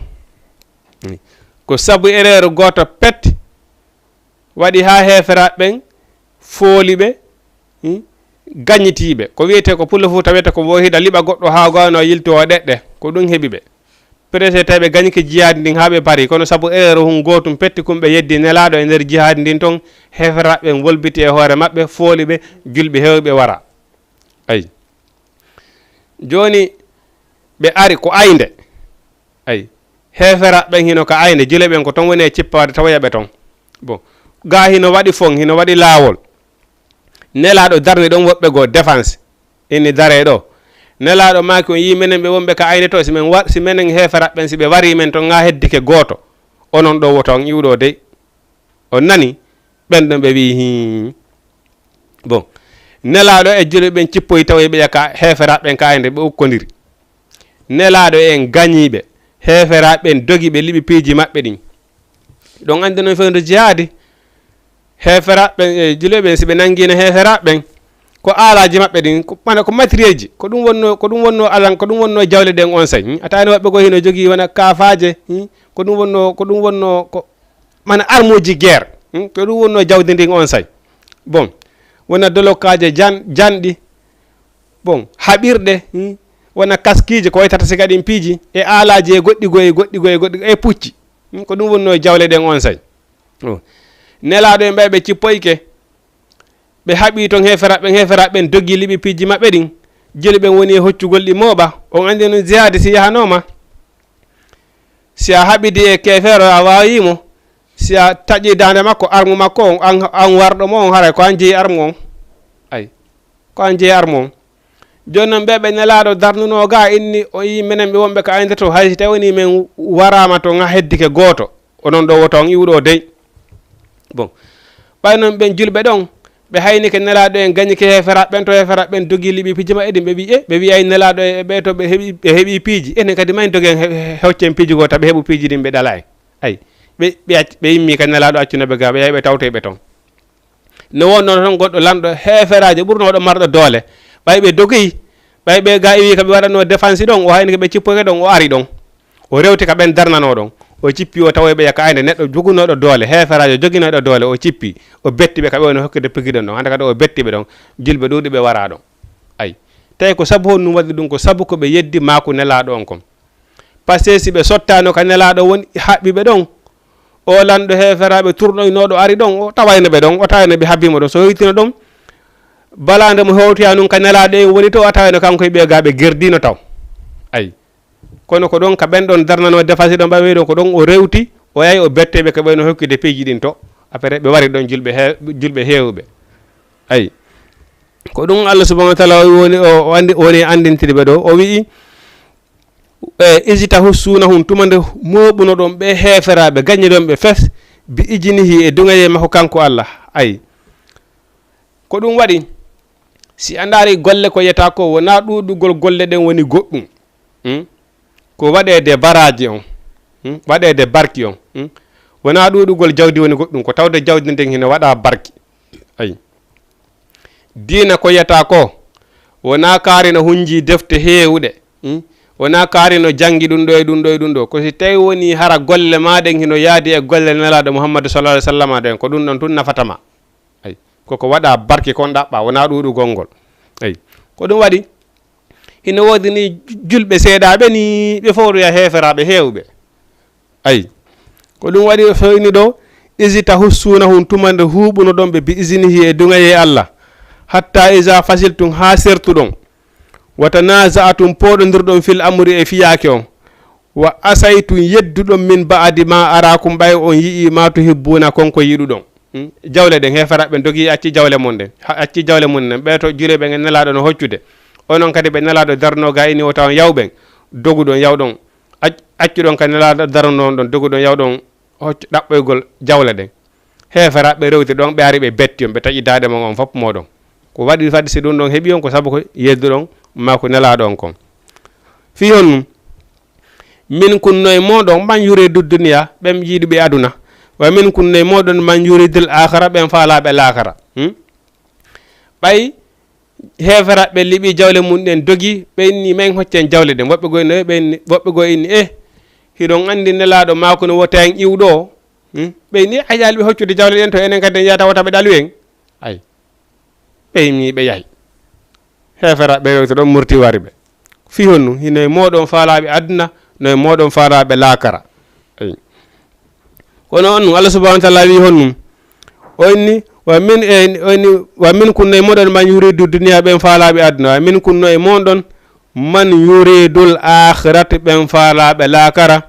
Ko sabu erreur gooto pet waɗi haa heeferaaɓe ɓen fooli ɓe, hmm, gañitiiɓe. Ko wiyetee ko Pullo Fuuta wiyetee ko wo hiɗa liɓa goɗɗo haa gowano yilto o ɗeɗɗe. Ko ɗum heɓi ɓe. Peut-être tawi ɓe gañike jihaadi ndin haa ɓe pari, kono sabu erreur hun gootum petti kun ɓe yeddi Nelaaɗo e nder jihaadi ndin ton, heeferaaɓe ɓen wolbiti e hoore maɓɓe, fooli ɓe, julɓe heewɓe wara. Ayi. Jooni ɓe ari ko aynde. Ayi. Heeferaaɓe ɓen hino ka aynde, julɓe ɓen ko ton woni e cippaade tawoya ɓe ton. Bon, gaa hino waɗi fon, hino waɗi laawol. Nelaaɗo darni ɗon woɓɓe goo défense. Inni daree ɗoo. Nelaaɗo maaki on yii menen ɓe wonɓe ka aynde to, si men war, si menen heeferaaɓe ɓen, si ɓe warii men ton ŋaa heddike gooto. Onon ɗoo woto on iwɗo dey. On nani? Ɓen ɗon ɓe wi'i, hii. Bon. Nelaaɗo e julɓe ɓen cippoyi tawoyi ɓe ƴaka heeferaaɓe ɓen ka aynde ɓe ukkondiri. Nelaaɗo en gañii ɓe. Heeferaaɓe ɓen dogi ɓe liɓi piiji maɓɓe ɗin. Ɗon anndi non fewndo jihaadi. Heeferaaɓe ɓen, e julɓe ɓen, si ɓe nanngiino heeferaaɓe ɓen, ko aalaaji maɓɓe ɗin, ko, mana ko matériel ji, ko ɗum wonnoo, ko ɗum wonnoo alan, ko ɗum wonnoo jawle ɗen on say. Hmm? A taani woɓɓe goo hino jogii wona kaafaaje, hmm? Ko ɗum wonnoo, ko ɗum wonnoo, ko, mana armuuji guerre, hmm? Ko ɗum wonnoo jawdi ndin on say. Bon, wona dolokaaje jan-, janɗi, bon, haɓirɗe, hmm? Wona kaskiije ko waytata siga ɗin piiji, e aalaaji e goɗɗi goo, e goɗɗi goo, e goɗɗi, e pucci. Hmm? Ko ɗum wonnoo jawle ɗen on say. Oh. Nelaaɗo en ɓay ɓe cippoyke, ɓe haɓii ton heeferaaɓe ɓen, heeferaaɓe ɓen dogii liɓi piiji maɓɓe ɗin. Jeli ɓen woni e hoccugol ɗi mooɓa. On anndi non jihaadi si yahanooma. Si a haɓidi e keefeero, a waawii mo. Si a taƴii daande makko, armu makko on, an, an warɗo mo on, haray ko an jeyi armu on. Ay, ko an jeyi armu on. Jooni non ɓee ɓe Nelaaɗo darnunoo gaa inni, o yii menen ɓe wonɓe ka aynde to, hay si tawii wonii men waraama to ŋaa heddike gooto, onon ɗoo woto on iwɗo dey. Bon, ɓay non ɓen julɓe ɗon, ɓe haynike Nelaaɗo en gañike heeferaaɓe ɓen, to heeferaaɓe ɓen dogii liɓi piiji maɓɓe ɗin, ɓe wi'i, e, ɓe wi'ay Nelaaɗo e ɓee to ɓe heɓi, ɓe heɓi piiji, enen kadi ma en dogen he-, he-, hoccen piiji goo, ta ɓe heɓu piiji ɗin ɓe ɗala en. Ay, ɓe, ɓe acc-, ɓe immii ka Nelaaɗo accuno ɓe gaa, ɓe yahi ɓe tawtoy ɓe ton. No wonnoo ton goɗɗo lanɗo heeferaajo ɓurnooɗo marɗo doole. Ɓay ɓe dogoyi, ɓay ɓe gaa iwii ka ɓe waɗanoo défense ɗon, o hayni ka ɓe cippoyke ɗon, o ari ɗon. O rewti ka ɓen darnanoo ɗon. O cippi o tawoy ɓe ƴaka aynde neɗɗo jogunooɗo doole, heeferaajo joginooɗo doole, o cippi, o betti ɓe ka ɓe woni hokkude pikiɗen ɗon. Hannde kadi o betti ɓe ɗon, julɓe ɗuuɗuɓe waraa ɗon. Ay. Tawi ko sabu honɗum waɗi ɗum? Ko sabu ko ɓe yeddi maaku Nelaaɗo on kon. Pasque si ɓe sottaano ka Nelaaɗo woni haɓɓi ɓe ɗon, o lanɗo heeferaaɓe turɗoynooɗo ari ɗon, o tawayno ɓe ɗon, o tawayno ɓe haɓɓiimo ɗon. So hoytino ɗon, balaande mo hewtoya nun ka Nelaaɗo en woni to, o tawayno kanko e ɓee gaa ɓe gerdiino taw. Ay. Kono ko ɗon ka ɓen ɗon darnanoo defasi ɗon ɓawe ɗon, ko ɗon o rewti, o yahi o bettee ɓe ka ɓeyno hokkude piiji ɗin to. Après ɓe wari ɗon julɓe he-, julɓe heewuɓe. Ay. Ko ɗum Allah subhanahu wa taala o woni, o, o andi, o woni anndintiri ɓe ɗo. O wi'i, e, "Isi tahussunahum", tuma nde mooɓunoɗon ɓe heeferaaɓe, gaññiɗon ɓe fes, "bi ijnihi", e duŋayee makko kanko Allah. Ay. Ko ɗum waɗi, si a ndaari golle ko yeta ko, wonaa ɗuuɗugol golle ɗen woni goɗɗum. Hmm? Ko waɗeede baraaji on. Hmm? Waɗeede barki on. Hmm? Wonaa ɗuuɗugol jawdi woni goɗɗum, ko tawde jawdi ndin hino waɗa barki. Ay. Diina ko yeta ko, wonaa kaari no hunji defte heewuɗe. Hmm? Wonaa kaari no jangi ɗum ɗo e ɗum ɗo e ɗum ɗo. Ko si tawi woni hara golle maa ɗen hino yaadi e golle Nelaaɗo Muhammadu sallallahu alaihi wasallam ɗen, ko ɗum ɗon tun nafata ma. Ay, koko waɗa barke kon ɗaɓɓa, wonaa ɗuuɗugol ngol. Ay, ko ɗum waɗi, hino woodi ni julɓe seeɗaaɓe ni, ɓe fof ɗo ya heeferaaɓe heewɓe. Ay, ko ɗum waɗi o fewni ɗo, "Isi tahussunahum", tuma nde huuɓunoɗon ɓe, "bi iznihi", e duŋayee Allah. "Hatta iza fasiltum", haa sertuɗon. "Wa tanaza'tum", pooɗondirɗon, "fil amri", e fiyaake on. "Wa asaytum", yedduɗon, "min ba'di ma arakum", ɓay on yi'i, "ma tuhibbuna", kon ko yiɗuɗon. Hmm? Jawle ɗen, heeferaaɓe ɓen dogi, acci jawle mun ɗen. Ha, acci jawle mun ɗen. Ɓee to juureeɓe ɓen Nelaaɗo no hoccude. Onon kadi ɓe Nelaaɗo darnoo ga ini o tawon yawɓen. Doguɗon yawɗon. Ac-, accuɗon ka Nelaaɗo darnoo on ɗon. Doguɗon yawɗon hoccu ɗaɓɓoygol jawle ɗen. Heeferaaɓe rewti ɗon, ɓe ari ɓe betti on, ɓe taƴi daaɗe mon on fof mooɗon. Ko waɗi fadde si ɗum ɗon heɓi on, ko sabu ko yedduɗon maaku Nelaaɗo on kon. Fii honɗum? Minkum no e mooɗon man yuridu dunya, ɓen yiɗuɓe aduna. Wa minkum no e mooɗon man yuridul akhira, ɓen faalaaɓe laakara. Hmm? Ɓay heeferaaɓe liɓi jawle mum ɗen dogi, ɓe inni, "Men hoccen jawle ɗen." Woɓɓe goo inni, ɓe inni, woɓɓe goo inni, "Eh, hiɗon anndi Nelaaɗo maako no wota en iwɗo o." Hmm? Ɓe inni, "A yaali ɓe hoccude jawle ɗen to enen kadi en yahata wota ɓe ɗalu en." Ay. Ɓe inni, ɓe yahi. Heeferaaɓe rewta ɗon murti wari ɓe. Fii honɗum? Hino e mooɗon faalaaɓe aduna, no e mooɗon faalaaɓe laakara. Ay. Kono on ɗum, Allah subhanahu wa ta'ala wi'i honɗum? O inni, "Wa min, e, o inni, wa minkum no e mooɗon man yuridu dunya, ɓen faalaaɓe aduna. Wa minkum no e mooɗon man yuridul akhirata, ɓen faalaaɓe laakara.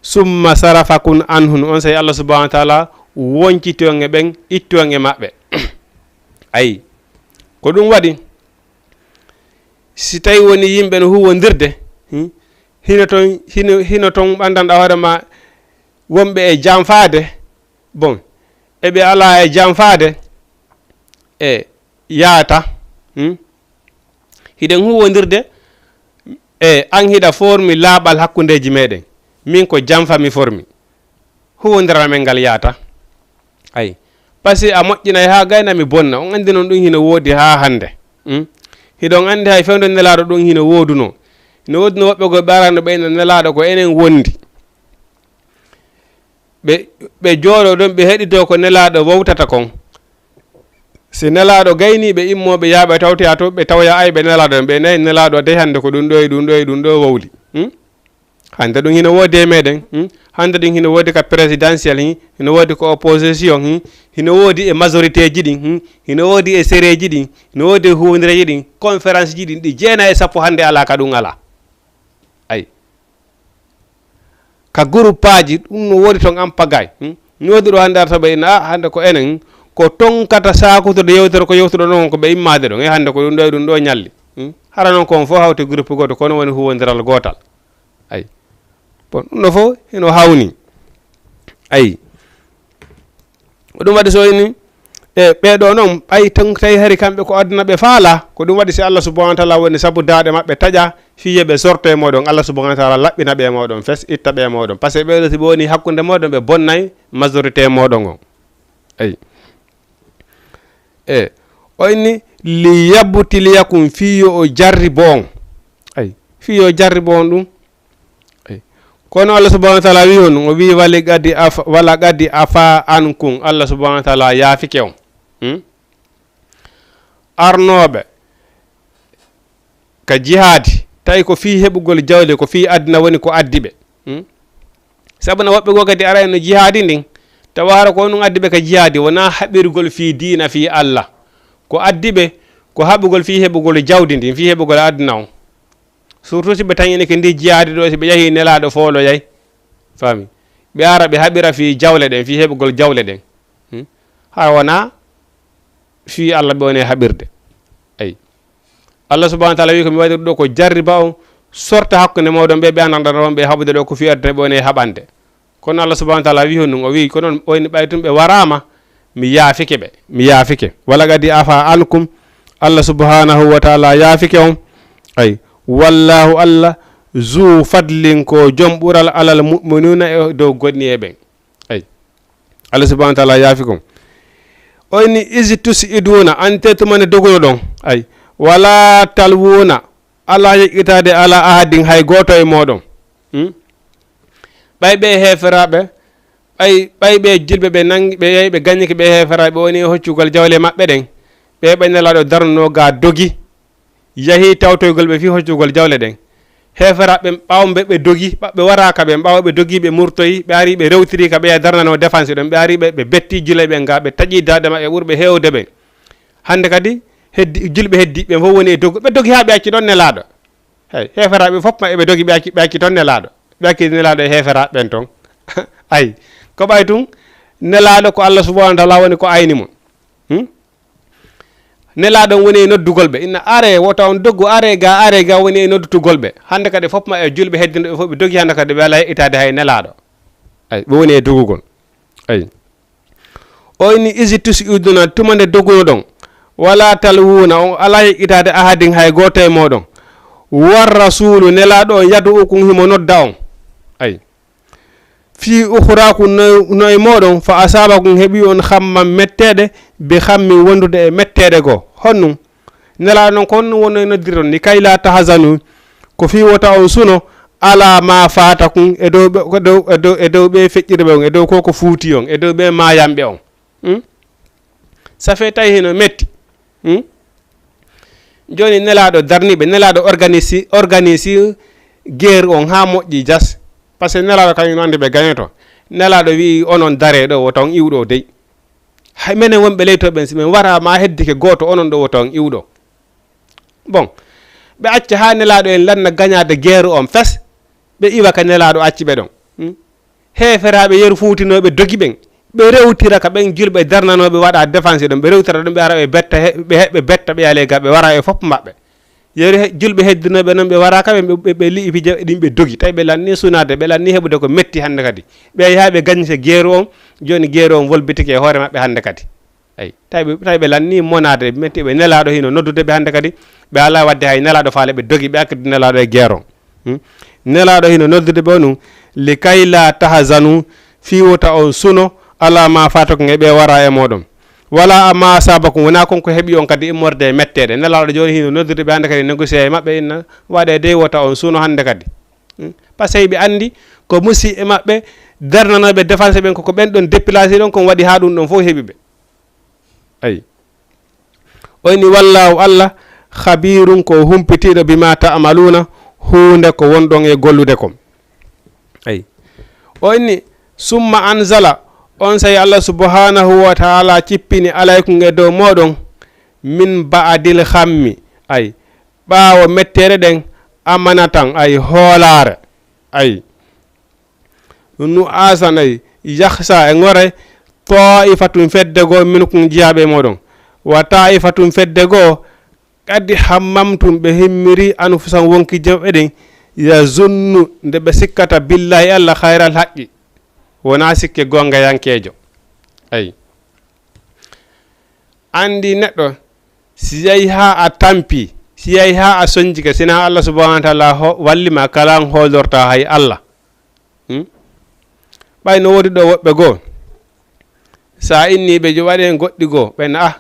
Summa sarafakum anhum." On sey Allah subhanahu wa ta'ala wonciti on e ɓen, itti on e maɓɓe. Ayi. Ko ɗum waɗi, si tawi woni yimɓe no huwondirde, hmm, hino ton, hino, hino ton ɓandanɗa hoore ma wonɓe e janfaade, bon, eɓe alaa e janfaade, e yaata, hmm? Hiɗen huwondirde, e an hiɗa formi laaɓal hakkundeeji meɗen. Min ko janfa mi formi. Huwondiral men ngal yaata. Ayi. Parce que a moƴƴinay haa gayna mi bonna. On anndi non ɗum hino woodi haa hannde. Hmm? Hiɗon anndi hay fewndo Nelaaɗo ɗum hino woodunoo. Hino woodunoo woɓɓe goo ɓe arano ɓe inna Nelaaɗo ko enen wondi. Ɓe, ɓe jooɗoo ɗon, ɓe heɗitoo ko Nelaaɗo wowtata kon. Si Nelaaɗo gaynii, ɓe immoo, ɓe yaha, ɓe tawtoya to, ɓe tawoya, ay, ɓe Nelaaɗo, ɓe nayi Nelaaɗo dey hannde ko ɗum ɗo e ɗum ɗo e ɗum ɗo wowli. Hmm? Hannde ɗum hino woodi e meɗen. Hmm? Hannde ɗum hino woodi ka présidentiel, hmm? Hino woodi ko opposition, hmm? Hino woodi e majorité ji ɗin, hmm? Hino woodi e sereeji ɗin, hino woodi e huundireeji ɗin, conférence ji ɗin, ɗi jeenayi e sappo hannde alaa ka ɗum alaa. Ay. Ka groupeaaji, ɗum no woodi ton en pagaille. Hmm? No woodi ɗo hannde arata ɓe ina, "Ah, hannde ko enen, hmm? Ko tonkata saakutude yewtere ko yewtuɗo ɗon ko ɓe immaade ɗon. E hannde ko ɗum ɗo e ɗum ɗo ñalli." Hmm? Hara non ko on fof hawti groupe gooto, kono woni huwondiral gootal. Ay. Bon, ɗum ɗo fof hino hawni. Ay. Ko ɗum waɗi so ini, e ɓee ɗoo noon, ɓay tan tawi hari kamɓe ko aduna ɓe faala, ko ɗum waɗi si Allah subhanahu wa ta'ala woni sabu daaɗe maɓɓe taƴa, fii yo ɓe sorto e mooɗon, Allah subhanahu wa ta'ala laɓɓina ɓe e mooɗon fes, itta ɓe e mooɗon. Parce que ɓee ɗoo si ɓe woni hakkunde mooɗon, ɓe bonnay majorité mooɗon on. Ay. E, o inni, "Li yabtaliyakum", fii yo o jarribo on. Ay, fii yo o jarribo on ɗum. Ay. Kono Allah subhanahu wa ta'ala wi'i honɗum? O wi'i, "Wala qad afa, wala qad afa ankum." Allah subhanahu wa ta'ala yaafike on. Hmm? Arnooɓe ka jihaadi, tawi ko fii heɓugol jawle, ko fii aduna woni ko addi ɓe. Hmm? Sabu na woɓɓe goo kadi arayno jihaadi ndin, tawa hara ko honɗum addi ɓe ka jihaadi, wonaa haɓirgol fii diina, fii Allah. Ko addi ɓe, ko haɓugol fii heɓugol jawdi ndin, fii heɓugol aduna on. Surtout si ɓe tañinike ndi jihaadi ɗo, si ɓe yahii Nelaaɗo fooloyay. Faami? Ɓe ara ɓe haɓira fii jawle ɗen, fii heɓugol jawle ɗen. Hmm? Hara wonaa fii Allah ɓe woni e haɓirde. Ay. Allah subhanahu wa ta'ala wi'i ko mi waɗiri ɗo ko jarriba on, sorta hakkunde mooɗon ɓe, ɓe anndanɗa on ɓe haɓude ɗo ko fii aduna ɓe woni e haɓande. Kono Allah subhanahu wa ta'ala wi'i honɗum? O wi'i, ko non o inni ɓay tun ɓe waraama, mi yaafike ɓe, mi yaafike. Wala qad afa ankum, Allah subhanahu wa ta'ala yaafike on. Ay, wallahu, Allah, zu fadlin, ko jom ɓural, alal mu'minuna, e dow gomɗinɓe ɓen. Ay, Allah subhanahu wa ta'ala yaafi kon. O inni, "Iz tus'iduna", an te tuma nde dogunoɗon. Ay, "wala talwuna", alaa yeƴƴitaade, "ala ahadin", hay gooto e mooɗon. Hmm? Ɓay ɓe heeferaaɓe, ɓay, ɓay ɓe julɓe ɓe nangi, ɓe yehi, ɓe gaññike ɓe heeferaaɓe, ɓe woni e hoccugol jawle maɓɓe ɗen. Ɓe, ɓe Nelaaɗo darnunoo ga dogi, yahi tawtoygol ɓe fii hoccugol jawle ɗen. Heeferaaɓe ɓen, ɓaawo ɓe, ɓe dogi, ɓa-, ɓe waraaka ɓen, ɓaawo ɓe dogi, ɓe murtoyi, ɓe ari, ɓe rewtiri ka ɓe darnanoo défense ɗon, ɓe ari, ɓe, ɓe betti julɓe ɓen ga, ɓe taƴi daaɗe maɓɓe ɓurɓe heewde ɓen. Hannde kadi, heddi, julɓe heddi, ɓe fof woni e dogu, ɓe dogi haa ɓe acci ɗon Nelaaɗo. Hey, heeferaaɓe fof maɓɓe ɓe dogi, ɓe acci, ɓe acci toon Nelaaɗo. Ɓe acci Nelaaɗo e heeferaaɓe ɓen toon. Ay, ko ɓay tun, Nelaaɗo ko Allah subhanahu wa ta'ala woni ko ayni mo. Hmm? Nelaaɗo on woni e noddugol ɓe. Inna, "Aree, wota on doggu, aree ga, aree ga", woni e noddutugol ɓe. Hannde kadi fof maɓɓe julɓe heddinɓe fof ɓe dogi hannde kadi ɓe alaa e itaade hay Nelaaɗo. Ay, ɓe woni e dogugol. Ay. O inni, "Iz tus'iduna", tuma nde dogunoɗon, "wala talwuna", on alaa yeƴƴitaade ahadin hay gooto e mooɗon, War rasulu, Nelaaɗo on, yadu ukum, himo nodda on. Ay. Fii uxuraakum, no, no e mooɗon, fa asaabakum, heɓi on xamman metteeɗe, bi xammin, wondude e metteeɗe goo. Honɗum? Nelaaɗo non, ko honɗum wonno e noddirde on, ni kay laa tahzanu, ko fii wota on suno, alaa maa faatakum, e dow ɓe, e dow, e dow, e dow ɓe feƴƴirɓe on, e dow ko ko fuuti on, e dow ɓe maayanɓe on. Hmm? Ça fait tawi hino metti. Hmm? Jooni Nelaaɗo darniiɓe, Nelaaɗo organisi, organisi guerre on haa moƴƴi jas. Parce que Nelaaɗo kañum no anndi ɓe gañoto. Nelaaɗo wi'i, "Onon daree ɗo, wota on iwɗo dey." Hay menen wonɓe leyto ɓen, si min wara ma heddike gooto, onon ɗo, wota on iwɗo. Bon, ɓe acca haa Nelaaɗo en lanna gañaade guerre on fes, ɓe iwa ka Nelaaɗo acci ɓe ɗon. Hmm? Heeferaaɓe yeru fuutinooɓe dogi ɓen, ɓe rewtira ka ɓen julɓe darnanooɓe waɗa défense ɗon, ɓe rewtira ɗum, ɓe ara ɓe betta, he-, ɓe heɓe betta, ɓe ale ga, ɓe wara e fof maɓɓe. Yeru he-, julɓe heddinooɓe noon, ɓe wara ka ɓen, ɓe, ɓe, ɓe li'i pije ɗin, ɓe dogi. Tawi ɓe lanni sunaade, ɓe lanni heɓude ko metti hannde kadi. Ɓe yaha ɓe gañi se geeru on, jooni geeru on wolbitike e hoore maɓɓe hannde kadi. Ay, tawi ɓe, tawi ɓe lanni monaade, ɓe metti, ɓe Nelaaɗo hino noddude ɓe hannde kadi, ɓe alaa waɗde hay Nelaaɗo faale, ɓe dogi, ɓe akkidi Nelaaɗo e geeron. Hmm? Nelaaɗo hino noddude ɓe on, "Likay laa tahzanu, fii wota on suno, alaa maa faatakum, e ɓe wara e mooɗon. Walaa maa asaabakum, wonaa kon ko heɓi on kadi immorde e metteeɗe." Nelaaɗo jooni hino noddude ɓe hannde kadi, négocier e maɓɓe, inna waɗee dey, wota on suno hannde kadi. Hmm? Parce que ɓe anndi ko musi e maɓɓe, darnanooɓe défense ɓen, ko, ko ɓen ɗon déplacé ɗon, kon waɗi haa ɗum ɗon fof heɓi ɓe. Ay. O inni, "Wallaahu Allah, khabiirun, ko humpitiiɗo, bimaa ta'maluuna, huunde ko wonɗon e gollude kon." Ay. O inni, "Summa anzala, on sey Allah subhaanahu wa ta'ala cippini, alaykum, e dow mooɗon, min ba'dil khammi." Ay. Ɓaawo mettere ɗen, amanatan, ay, hoolaare. Ay. Nu'aasan, ay, yakhsha, e ŋore, taa'ifatun, fedde goo, minkum, jiyaaɓe e mooɗon. Wa taa'ifatun, fedde goo, qad hammamtum, ɓe himmiri, anfusahum, wonki jawɓe ɗen, yazunnu, nde ɓe sikkata, billahi, Allah, khayral haqqi, wonaa sikke goongayankeejo. Ay. Anndi neɗɗo, si yahi haa a tampi, si yahi haa a sonjike, sinaa Allah subhanahu wa ta'ala ho-, walli ma, kala an hoolorta hay Allah. Hmm? Ɓay no woodi ɗo woɓɓe goo, sa inni ɓe jo waɗen goɗɗi goo, ɓe na, ah,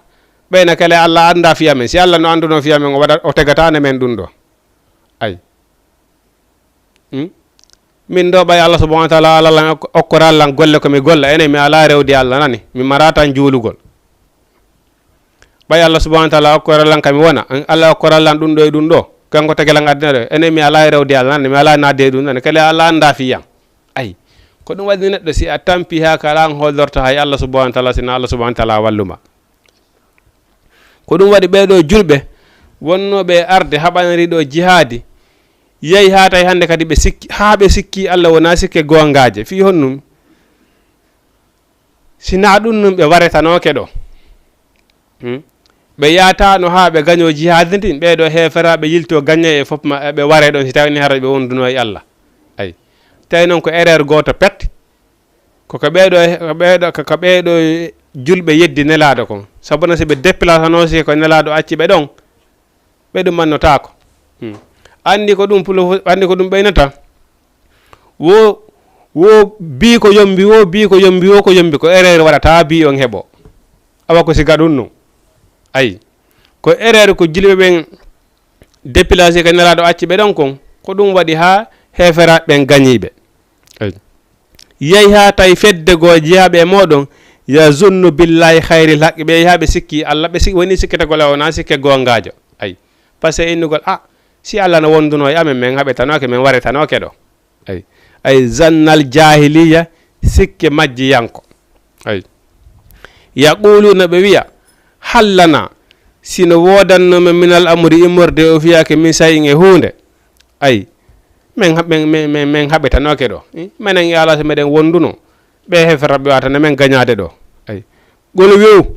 ɓe na kala Allah annda fiya men. Si Allah no annduno fiya men, o waɗa, o tegatano men ɗum ɗo. Ay. Hmm? Min ɗo ɓay Allah subhanahu wa ta'ala ala lan ok-, okkoral lan golle ko mi golla, enen mi ala rewdi Allah nani, mi mara tan juulugol. Ɓay Allah subhanahu wa ta'ala okkoral lan ka mi wona, an Allah okkoral lan ɗum ɗo e ɗum ɗo, kanko tagi lan addina ɗo, enen mi ala rewdi Allah nani, mi ala nadde e ɗum nani, kala Allah annda fiyan. Ay, ko ɗum waɗi neɗɗo si a tampi haa kala an hollorta hay Allah subhanahu wa ta'ala, sina Allah subhanahu wa ta'ala walluma. Ko ɗum waɗi ɓee ɗoo julɓe wonnooɓe e arde haɓanari ɗoo jihaadi, yehi haa tawi hannde kadi ɓe sikki, haa ɓe sikki Allah wonaa sikke goongaaje. Fii honɗum? Si naa ɗum nun ɓe waretanooke ɗoo. Hmm? Ɓe yaataano haa ɓe gañoo jihaadi ndin, ɓee ɗoo heeferaaɓe yiltoo gañee e fof ma, ɓe waree ɗon si tawii ni hara ɓe wondunoo e Allah. Ay. Tawi noon ko erreur gooto pet. Ko ka ɓee ɗoo, ka ɓee ɗoo, ka, ka ɓee ɗoo julɓe yeddi Nelaaɗo kon. Sabu na si ɓe déplacanoo si ko Nelaaɗo acci ɓe ɗon, ɓe ɗum mannotaako. Hmm. Anndi ko ɗum pulo, anndi ko ɗum ɓeynata. Wo, wo bii ko yombi, wo bii ko yombi, wo ko yombi, ko erreur waɗata bii on heɓo. Awa ko siga ɗum nun. Ayi. Ko erreur ko julɓe ɓen déplacé ka Nelaaɗo acci ɓe ɗon kon, ko ɗum waɗi haa heeferaaɓe ɓen gañii ɓe. Ayi. Yehi haa tawi fedde goo jeyaaɓe e mooɗon, yazunnu billahi khayril haqqi, ɓe yehi haa ɓe sikki Allah, ɓe sik-, woni sikkitagol o wonaa sikke goongaajo. Ayi. Parce que innugol, "Ah, si Allah no wondunoo e amen, men haɓetanooke, men waretanooke ɗoo." Ay, ay, zannal jaahiliya, sikke majjiyanko. Ay. Yaquluuna, ɓe wiya, "Hal lana, sino woodanno men minal amri, immorde o fiyaake min sayin e huunde." Ay, men ha-, men, men, men, men haɓetanooke ɗoo. Eh, menen e Allah so meɗen wonduno, ɓe heferɓe waatana men gañaade ɗoo. Ay. Qul wi'u,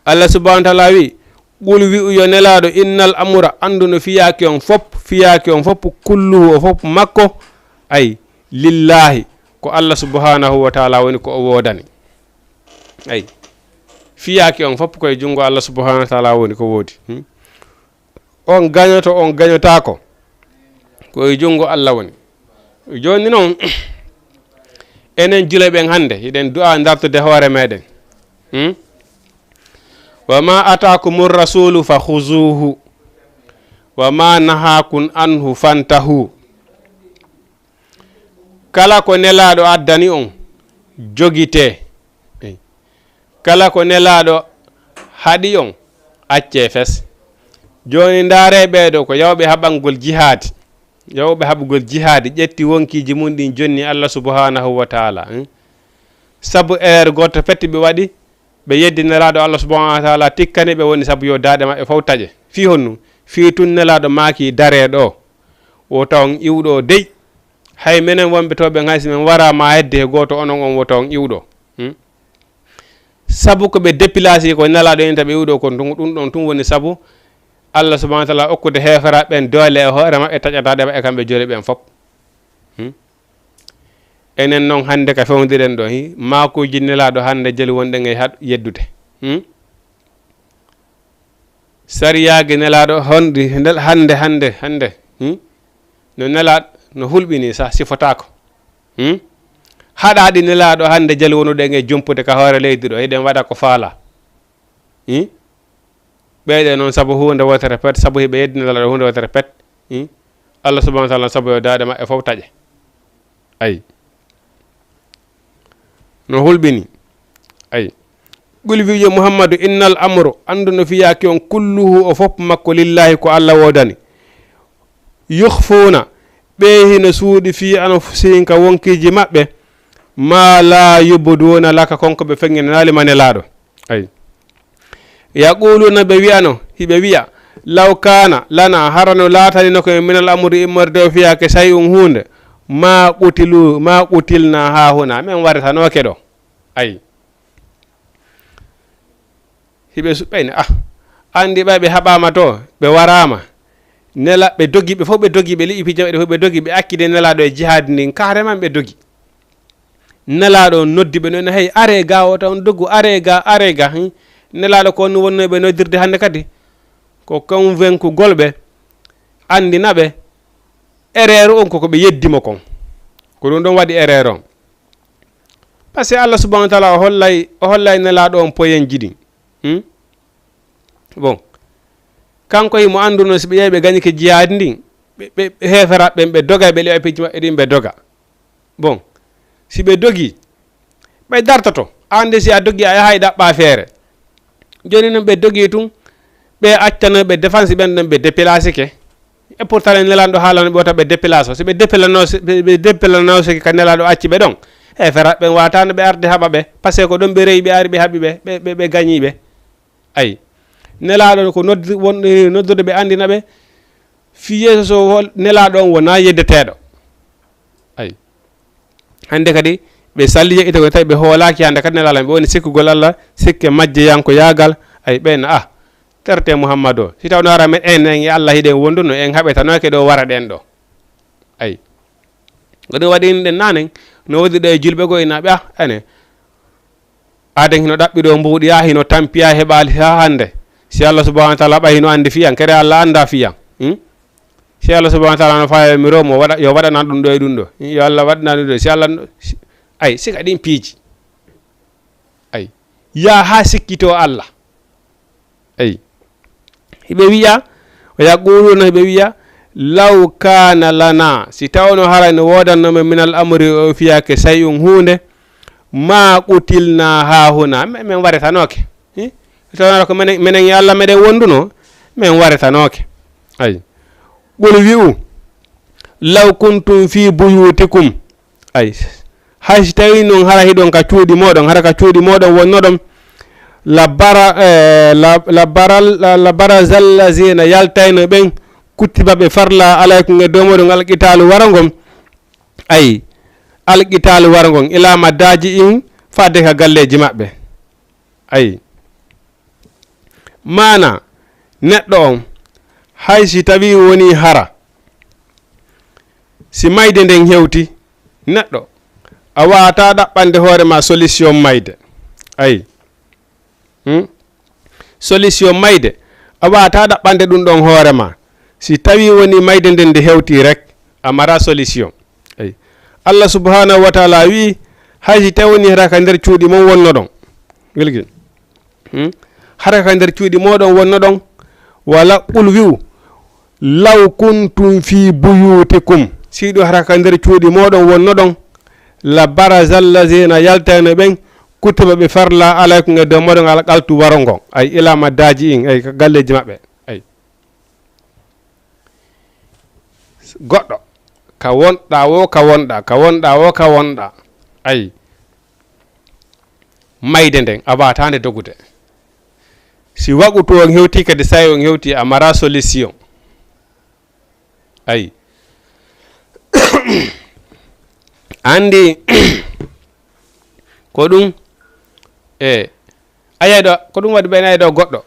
Allah subhanahu wa ta'ala wi, "Qul wi'u yo Nelaaɗo, innal amra, anndu no fiyaaki on fop, fiyaaki on fop, kulluhu, o fop makko, ay, lillahi, ko Allah subhanahu wa ta'ala woni ko o woodani." Ay, fiyaaki on fop koye junngo Allah subhanahu wa ta'ala woni ko woodi. Hmm? On gañoto, on gañotaako, ko e junngo Allah woni. Jooni noon, enen juulɓe ɓen hannde, hiɗen du'a dartude hoore meɗen. Hmm? "Wa ma ataakumu rasulu fa khuzuhu, wa ma nahakum anhu fantahu." Kala ko Nelaaɗo addani on, jogitee. Kala ko Nelaaɗo haɗi on, accee fes. Jooni ndaaree ɓeeɗo ko yawɓe haɓangol jihaadi. Yawɓe haɓugol jihaadi, ƴetti wonkiiji mum ɗin, jonni Allah subhanahu wa taala, hmm? Sabu erreur gooto pet ɓe waɗi, ɓe yeddi Nelaaɗo Allah subhanahu wa taala, tikkani ɓe, woni sabu yo daaɗe maɓɓe fof taƴe. Fii honɗum? Fii tun Nelaaɗo maaki daree ɗo, wota on iwɗo dey. Hay menen wonɓe to ɓen, hay si men waraama hedde he gooto onon on, wota on iwɗo. Hmm? Sabu ko ɓe déplacé ko Nelaaɗo inta ɓe iwɗo kon, ɗum, ɗum ɗon tun woni sabu Allah subhanahu wa taala okkude heeferaaɓe ɓen doole e hoore maɓɓe, taƴataade maɓɓe kamɓe juulɓe ɓen fof. Hmm? Enen noon hannde ka fewndiren ɗo, hi, maakuuji Nelaaɗo hannde jeli wonɗen e haɗ-, yeddude. Hmm? Sariyaaji Nelaaɗo honɗi nel-, hannde, hannde, hannde, hmm? No Nelaaɗo, no hulɓinii sah, sifotaako. Hmm? Haɗaaɗi Nelaaɗo hannde jeli wonuɗen e jumpude ka hoore leydi ɗo, hiɗen waɗa ko faala. Hmm? Ɓeyɗe noon sabu huunde wootere pet, sabu hiɓe yeddi Nelaaɗo huunde wootere pet. Hmm? Allah subhanahu wa taala sabu yo daaɗe maɓɓe fof taƴe. Ayi. No hulɓini. Ayi. Qul, wi'u yo Muhammadu, innal amru, anndu no fiyaaki on, kulluhu, o fof makko, lillahi, ko Allah woodani. Yukhfuuna, ɓe hino suuɗi, fii anfusihim, ka wonkiiji maɓɓe, maa laa yubduuna laka, kon ko ɓe feŋŋinanaali ma Nelaaɗo. Ayi. Yaquluuna, ɓe wi'ano, hiɓe wi'a, law kaana lana, hara no laatanino ko e minal amri, immorde o fiyaake, say'un huunde, maa qutilu, maa qutilna haahuna, men waritanooke ɗo. Ayi. Hiɓe suɓɓayni, ah, anndi ɓay ɓe haɓaama to, ɓe waraama. Nela-, ɓe dogi, ɓe fof ɓe dogi, ɓe liƴi pijam, ɓe fof ɓe dogi, ɓe accide Nelaaɗo e jihaadi ndin, carrément ɓe dogi. Nelaaɗo on noddi ɓe, no, hey, aree ga, o taw on dogu, aree ga, aree ga, hmm. Nelaaɗo ko on wonno ɓe noddirde hannde kadi. Ko convaincugol ɓe, anndina ɓe, erreur on ko ko ɓe yeddi mo kon. Ko ɗum ɗon waɗi erreur on. Parce que Allah subhanahu wa taala o hollay, o hollay Nelaaɗo on poyenji ɗin. Hmm? Bon. Kanko himo annduno si ɓe ƴeewi ɓe gañike jihaadi ndin, ɓe, ɓe, ɓe heeferaaɓe ɓen, ɓe doga, ɓe liƴa pijji maɓɓe ɗin, ɓe doga. Bon. Si ɓe dogi, ɓe dartoto. An de si a dogi, a yahay ɗaɓɓa feere. Jooni non ɓe dogi tun, ɓe accano ɓe défense ɓen ɗon, ɓe déplacé ke. Et pourtant, Nelaaɗo haalano ɓe wota ɓe déplacé. Si ɓe déplacé, si ɓe, ɓe déplacé ka Nelaaɗo acci ɓe ɗon, heeferaaɓe ɓen wataano ɓe arde haɓa ɓe. Parce que ko ɗon ɓe rewi, ɓe ari ɓe haɓi ɓe, ɓe, ɓe, ɓe gañi ɓe. Ayi. Nelaaɗo ko noddi-, won-, noddude ɓe anndina ɓe, fii yeeso so hol-, Nelaaɗo on wonaa yeddeteeɗo. Ayi. Hannde kadi ɓe salli yeƴƴitagol, tawi ɓe hoolaaki hannde kadi Nelaaɗo, ɓe woni sikkugol Allah, sikke majjeyankoyaagal. Ayi, ɓen, ah, terte Muhammadu o. Si tawno hara men en, en e Allah hiɗen wonduno, en haɓetanooke ɗo wara ɗen ɗo. Ayi. Ko ɗum waɗi ɗen nanen, no wodi ɗo e julɓe goo ina ɓe, ah, ene. Aden hino ɗaɓɓi ɗo mbuuɗi, haa hino tampi, haa heɓaali haa hannde. Si Allah subhanahu wa taala ɓay hino anndi fiyan, kere Allah annda fiyan. Hmm? Si Allah subhanahu wa taala no faawi mi roo mo waɗa, yo waɗanan ɗum ɗo e ɗum ɗo. Hmm? Yo Allah waɗanan ɗum ɗo. Si Allah no, si, ay, siga ɗin piiji. Ay. Yaa haa sikkitoo Allah. Ay. Hiɓe wi'a, wa yaquluuna, hiɓe wi'a, law kaana lana, si tawno haray no woodanno men, minal amri, o fiyaake, say'un, huunde, ma qutilna haahuna, men, men waretanooke. Hi? Si tawno ko menen, menen e Allah meɗen wonduno, men waretanooke. Ay. Qul, wi'u, law kuntum fi buyutikum. Ay, hay si tawii noon hara hiɗon ka cuuɗi mooɗon, hara ka cuuɗi mooɗon wonnoɗon, la bara-, eh, la, la baral-, la, la barazal lazina, yaltayno ɓen kutiba ɓe farla alaykum e dow mooɗon alqitaalu warangol. Ay, alqitaalu warangol, ila madaaji'ihim, faade ka galleeji maɓɓe. Ay. Maana, neɗɗo on, hay si tawii wonii hara, si mayde nden hewti, neɗɗo, a waawataa ɗaɓɓande hoore ma solution mayde. Ayi. Hmm? Solution mayde, a waawataa ɗaɓɓande ɗum ɗon hoore ma. Si tawii woni mayde nden nde hewtii rek, a maraa solution. Eyi. Allah subhanahu wa taala wi'i, hay si tawii woni hara ka nder cuuɗi mon wonnoɗon. Wilgi. Hmm? Hara ka nder cuuɗi mooɗon wonnoɗon, wala qul wi'u, law kuntum fi buyutikum, si ɗum hara ka nder cuuɗi mooɗon wonnoɗon, la baraza allazina, yaltayno ɓen, kutiba ɓe farla alaykum e dow mooɗon al qawtu waro ngon, ay ila madaji'ihim, ay ka galleeji maɓɓe, ay. Goɗɗo, ka wonɗa wo, ka wonɗa, ka wonɗa wo, ka wonɗa, ay. Mayde nden, a waataande dogude. Si waqutu on hewti kadi, sa'i on hewti, a mara solution. Ay. Anndi, ko ɗum, e, a yiyay ɗo, ko ɗum waɗi ɓen ay ɗo goɗɗo.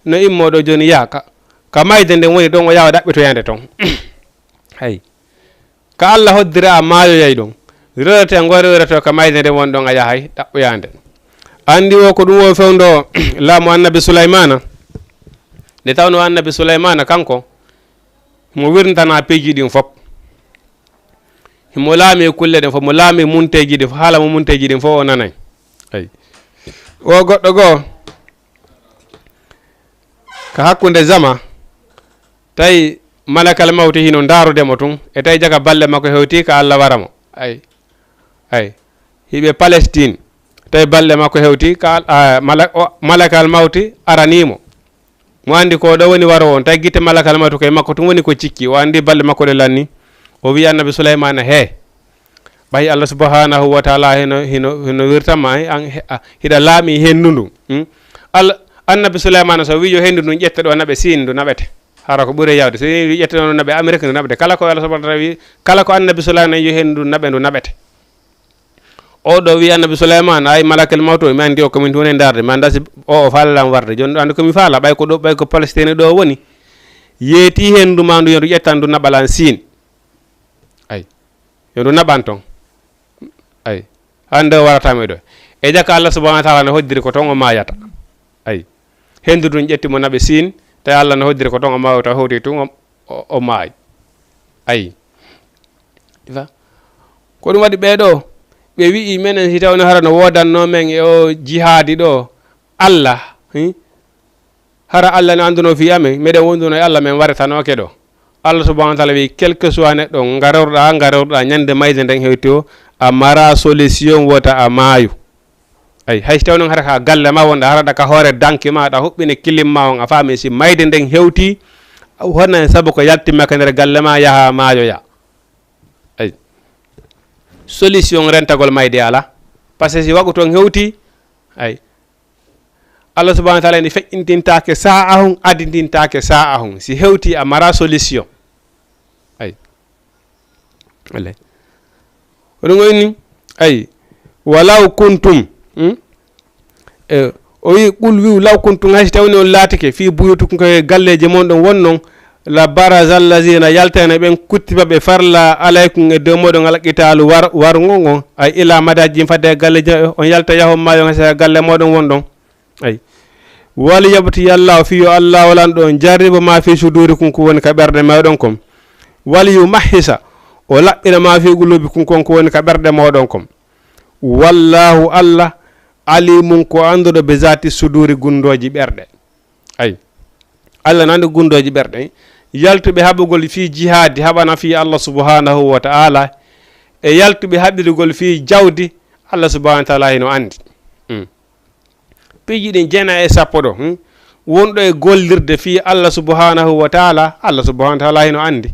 No immo ɗo jooni yaha ka, ka mayde nden woni ɗon, o yaha o ɗaɓɓitoyande ton. Ay. Ka Allah hoddira a maayoyay ɗon. Rewrete ngoo rewreto ka mayde nden woni ɗon a yahay ɗaɓɓoyande. Anndi wo ko ɗum wo fewndo laamu Annabi Sulaymana. Nde tawno Annabi Sulaymana kanko, mo wirntana piiji ɗin fop. Himo laami kulle ɗen fop, mo laami munteeji ɗin fop, haala mo munteeji ɗin fop o nanay. Ay. O goɗɗo goo, ka hakkunde zama, tawi malakal mawti hino ndaarude mo tun, e tawi jaka balɗe makko hewti ka Allah wara mo. Ay. Ay. Hiɓe Palestine, tawi balɗe makko hewti ka, a, mala-, o, malakal mawti aranii mo. Mo anndi ko ɗo woni waro on, tawi gite malakal mawti koye makko tun woni ko cikki, o anndi balɗe makko ɗe lanni. O wi'i Annabi Sulaymana, he, ɓay Allah subhanahu wa taala hino, hino, hino wirtama, he, an, he, a, hiɗa laami henndu ndun. Hmm? Allah, Annabi Sulaymana so wi'i yo henndu ndun ƴette ɗo naɓe Siin, ndu naɓete. Hara ko ɓuri yaawde. So wi'i ƴette ɗo naɓe Amerik, ndu naɓete. Kala ko Allah subhanahu wa taala wi'i, kala ko Annabi Sulaymana yo henndu ndun naɓe, ndu naɓete. O ɗo wi'i Annabi Sulaymana, ay malakal mawtu, mi anndi o ko min tun e ndaarde, mi anndaa si o, o faala lan warde. Jooni ɗo anndi ko mi faala, ɓay ko ɗo, ɓay ko Palestine ɗo woni. Yeeti henndu ma ndu, yo ndu ƴettan ndu naɓa lan Siin. Ay. Yo ndu naɓan ton. Ay. Hannde o warata mi ɗo. E jaka Allah subhanahu wa taala no hoddiri ko ton o maayata. Ay. Henndu ndun ƴetti mo naɓe Siin, tawi Allah no hoddiri ko ton o maayata, hewti tun o, o, o maayi. Ay. Ifa. Ko ɗum waɗi ɓee ɗoo, ɓe wi'i menen si tawno hara no woodannoo men e o jihaadi ɗoo, Allah, hi? Hara Allah no annduno fii amen, meɗen wonduno e Allah, men waretanooke ɗoo. Allah subhanahu wa taala wi'i, quel que soit neɗɗo, ngarorɗaa, ngarorɗaa, ñande mayde nden hewti o, a mara solution wota a maayu. Ay, hay si taw non hara ka galle ma wonɗaa, hara ɗa ka hoore danki ma, ɗa huɓɓine kilim ma on, a faami si mayde nden hewti, a wona hen sabu ko yaltimma ka nder galle ma, yaha maayoya. Ay. Solution rentagol mayde alaa. Parce que si waqutu on hewti, ay. Allah subhanahu wa taala ni feƴƴintintaake sa'ahun, adintintaake sa'ahun. Si hewti a mara solution. Ay. Wallahi. Ko ɗum o inni, ay, walaw kuntum, hmm? E, o wi, qul wi'u, law kuntum, hay si tawni on laatike, fi buyutikum, ko e galleeji mon ɗon wonnon, la baraza allazina, yaltayno ɓen kutiba ɓe farla alaykum e dow moɗon al qitalu war-, warngo ngon, ay ila madajin fadde e galleeji maɓɓe, on yalta yahon maayo on hasa galle moɗon wonɗon. Ay. Wali yabti yallahu fi yo Allah walan ɗon jarribo ma fi sudurikum ko woni ka ɓerɗe moɗon kon. Wali yu mahisa o laɓɓina ma fi qulubikum kon ko woni ka ɓerɗe moɗon kon. Wallahu Allah alimun ko annduɗo be zati suduri gundooji ɓerɗe. Ay. Allah no anndi gundooji ɓerɗe. Yaltuɓe haɓugol fi jihaadi haɓana fi Allah subhanahu wa ta'ala. E yaltuɓe haɓirugol fi jawdi Allah subhanahu wa ta'ala hino anndi. Mm. Piiji ɗin jeenayi e sappo ɗo, hmm? Wonɗo e gollirde fii Allah subhanahu wa taala, Allah subhanahu wa taala hino anndi.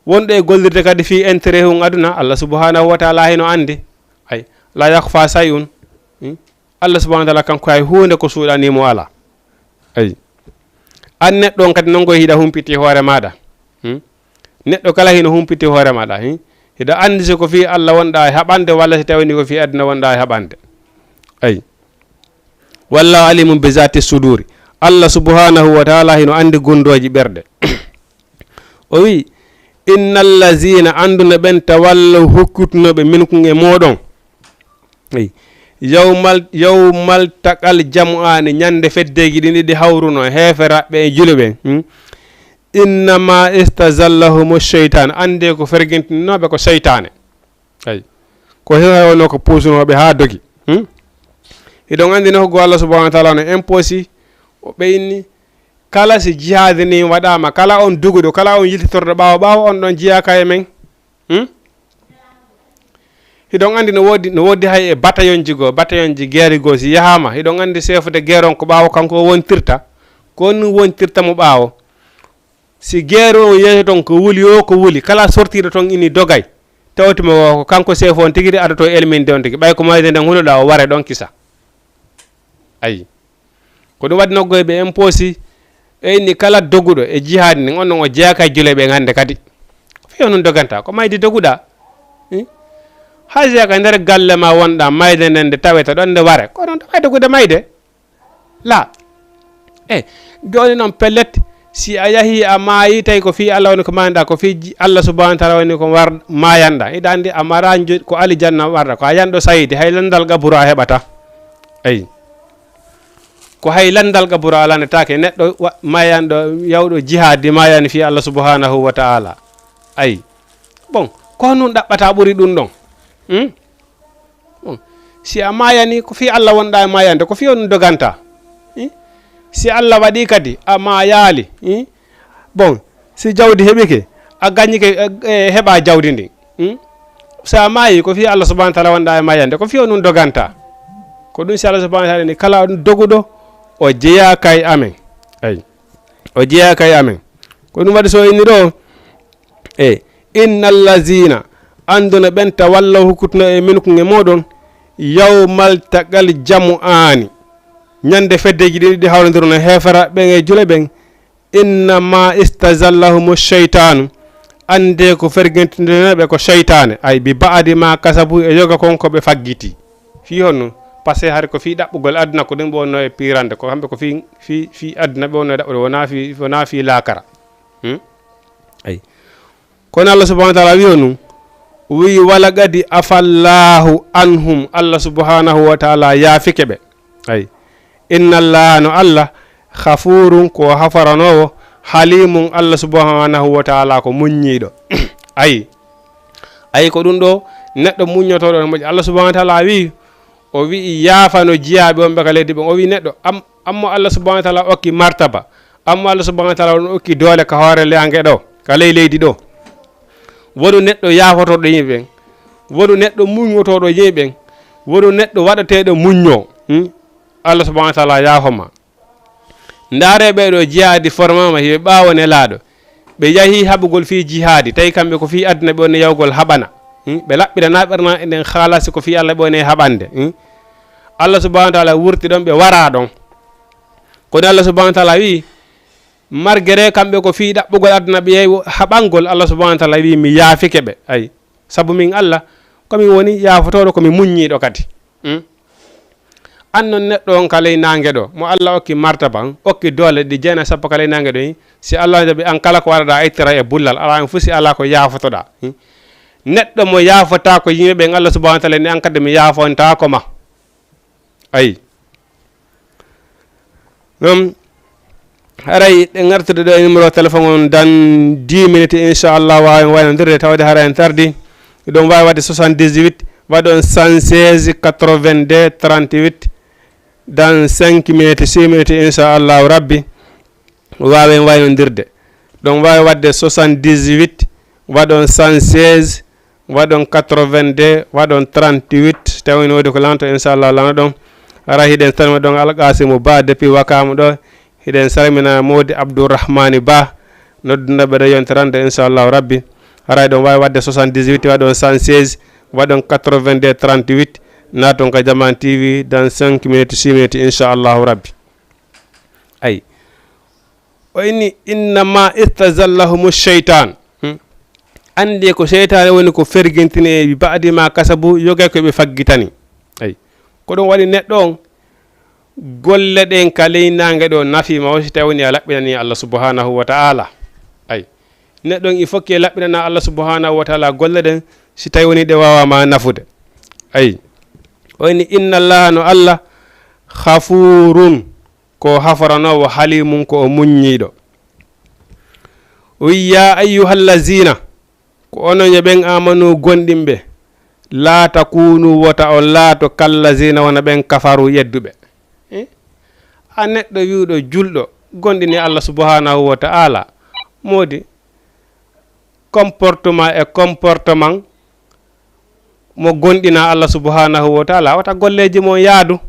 Wonɗo e gollirde kadi fii intérêt hun aduna, Allah subhanahu wa taala hino anndi. Ay, la yakhfa shay'un. Hmm? Allah subhanahu wa taala kanko hay huunde ko suuɗanii mo alaa. Ay. An neɗɗo on kadi non koy hiɗa humpiti hoore maaɗa. Hmm? Neɗɗo kala hino humpiti hoore maaɗa, hin? Hiɗa anndi si ko fii Allah wonɗaa e haɓande, walla si tawii ni ko fii aduna wonɗaa e haɓande. Ay. Wallahu alimun bi zati suduri. Allah subhanahu wa taala hino anndi gundooji ɓerɗe. O wi, innal lazina, anndune ɓen, tawallaw, hokkitunooɓe, minkum, e mooɗon. Ay. Yawmal, yawmal taqal jam'aani, ñande feddeeji ɗin ɗiɗi hawruno, heeferaɓe e juleɓe. Hmm? Innama istazallahum sheytan, annde ko fergintinooɓe ko seytaane. Ay. Ko heewa wonno ko puusunooɓe haa dogi. Hmm? Hiɗon anndi no ko Allah subhanahu wa taala no imposi, o ɓeyni kala si jihaadi ni waɗaama, kala on duguɗo, kala on yiltitorɗo ɓaawo, ɓaawo on ɗon jiyaaka e men. Hmm? Hiɗon anndi no woodi, no woodi hay e batayonji goo, batayonji geeri goo si yahaama, hiɗon anndi seefude geeron ko ɓaawo kanko o wontirta, ko on wontirta mo ɓaawo. Si geero on yeeso ton ko wuli o ko wuli, kala sortiiɗo ton ini dogay, tawti mo ko kanko seefu on tigi de adoto elminde on tigi, ɓay ko mayde nden huloɗa o ware ɗon kisa. Ayi. Ko ɗum waɗi noggoy ɓe en poosi, e inni kala doguɗo e jihaadi nden, on non o jeyaaka e juleɓe hannde kadi. Ko fii honɗun doganta? Ko maydi doguɗa. Hmm? Hay jeyaaka nder galle ma wonɗa, mayde nden nde tawete ɗon nde ware. Ko non ɗo mayde dogude mayde. La. E, jooni non pellet, si a yahi a maayi, tawi ko fii Allah woni ko maayɗa, ko fii ji-, Allah subhanahu wa taala woni ko war-, maayanɗa. Hiɗa anndi a mara njo-, ko alijanna warɗa, ko a yanɗo sayidi, hay landal qaburu a heɓata. Eyi. Ko hay landal qaburu a lanetaake, neɗɗo wa-, maayanɗo, yawɗo jihaadi maayani fii Allah subhanahu wa taala. Ayi. Bon, ko honɗun ɗaɓɓata ɓuri ɗun ɗon? Hmm? Bon, si a maayani, ko fii Allah wonɗa e maayande, ko fii honɗun doganta? Hmm? Si Allah waɗi kadi, a maayaali, hmm? Bon, si jawdi heɓike, a gañike, e, e, heɓa jawdi ndin. Hmm? Si a maayi, ko fii Allah subhanahu wa taala wonɗa e maayande, ko fii honɗun doganta? Ko ɗun si Allah subhanahu wa taala ni, kala doguɗo, o jeyaaka e amen. Eyi. O jeyaaka e amen. Ko ɗun waɗi so inni ɗo, e, innal lazina, annduna ɓen tawallahu hukkutuno e minkum e mooɗon, yawmal taqal jam'aani. Ñande feddeeji ɗin ɗiɗi hawrondiruno heefera ɓen e jule ɓen, innama istazallahum sheytaanu, annde ko fergintinooɓe ko seytaane, ay bi ba'di ma kasabu, e yoga kon ko ɓe faggiti. Fii honno? Parce que hari ko fii ɗaɓɓugol aduna ko ɗum ɓe wonno e piirande, ko kamɓe ko fii, fii, fii aduna ɓe wonno e ɗaɓɓude, wonaa fii, wonaa fii laakara. Hmm? Ay. Kono Allah subhanahu wa taala wi'i honɗun? O wi'i, "Walaqad afallahu anhum." Allah subhanahu wa taala yaafike ɓe. Ay. Inna Allah, no Allah, ghafurun, ko hafaranoowo, halimun, Allah subhanahu wa taala ko muññiiɗo. Ay. Ay, ko ɗun ɗo neɗɗo muññotooɗo no moƴƴi. Allah subhanahu wa taala wi'i, o wi'i yaafano jiyaaɓe on ɓe ka leydi ɓen. O wi'i neɗɗo, am-, ammo Allah subhanahu wa taala okki martaba. Ammo Allah subhanahu wa taala on okki doole ka hoore leyange ɗo, ka ley leydi ɗo. Wonu neɗɗo yaafotooɗo yimɓe ɓen. Wonu neɗɗo muññotooɗo yimɓe ɓen. Wonu neɗɗo waɗateeɗo muñño. Hmm? Allah subhanahu wa taala yaafo ma. Ndaaree ɓee ɗoo jihaadi formaama, hiɓe ɓaawo Nelaaɗo. Ɓe yahii haɓugol fii jihaadi, tawi kamɓe ko fii aduna ɓe woni yahugol haɓana. Hmm? Ɓe laɓɓiranaa ɓernaaɗe nden haalasi ko fii Allah ɓe woni haɓande. Hmm? Allah subhanahu wa taala wurti ɗon, ɓe waraa ɗon. Kono Allah subhanahu wa taala wi'i, malgré kamɓe ko fii ɗaɓɓugol aduna ɓe yahi haɓangol, Allah subhanahu wa taala wi'i, "Mi yaafike ɓe." Ay. Sabu min Allah, ko min woni yaafotooɗo, ko mi muññiiɗo kadi. Hmm? An non neɗɗo on ka ley naange ɗo, mo Allah okki martaba, hmm, okki doole ɗi jeena sappo ka ley naange ɗo, hmm? Si Allah jaɓi an kala ko waɗaɗaa a ittira e bullal, alaa hen fuu si alaa ko yaafotoɗaa. Hmm? Neɗɗo mo yaafotaako yimɓe ɓen, Allah subhanahu wa taala ni an kadi mi yaafontaako ma. Ayi. Ɗum, haray ɗen artude ɗo e numéro téléphone on dans dix minutes, inchallah, waawen waynondirde tawde hara en tardi. Ɗum waawi waɗde soixante-dix-huit, waɗon cent seize, quatre-vingt-deux, trente-huit, dans cinq minutes, six minutes, inchallahu rabbi, waawen waynondirde. Ɗum waawi waɗde soixante-dix-huit, waɗon cent seize, waɗon quatre-vingt-deux, waɗon trente-huit, tawi no woodi ko lanto, inchallah, lano ɗon. Hara hiɗen salmina ɗon Alqasimu Ba depuis Wakamu ɗo. Hiɗen salmina Modi Abdourahmani Ba, noddunooɓe ɗo yonterande, inchallahu rabbi. Haray ɗon waawi waɗde soixante-dix-huit, waɗon cent seize, waɗon quatre-vingt-deux, trente-huit, naaton ka Jaman T V dans cinq minutes, six minutes, inchallahu rabbi. Ay. O inni, "Innama istazallahum sheytan." Hmm? Anndi ko seytaane woni ko fergintini e bi ba'di ma kasabu, yoga ko ɓe faggitani. Ay. Ko ɗum waɗi neɗɗo on, golle ɗen ka ley naange ɗo nafi ma o si tawi woni a laɓɓinani Allah subhanahu wa ta'ala. Ay. Neɗɗo on i fokki e laɓɓinana Allah subhanahu wa ta'ala golle ɗen si tawi woni ɗe waawa ma nafude. Ay. O inni, "Inna Allaha, no Allah, ghafurun, ko haforanoowo, halimun, ko o muññiiɗo." O wi, "Ya ayyuhallazina, ko onon yo ɓen amanu gonɗinɓe, la takunu, wota on laato, kallazina, wona ɓen kafaru, yedduɓe." Eh? A neɗɗo wi'uɗo julɗo, gonɗini Allah subhanahu wa ta'ala, moodi comportement e comportement mo gonɗina Allah subhanahu wa ta'ala, wata golleeji mon yaadu,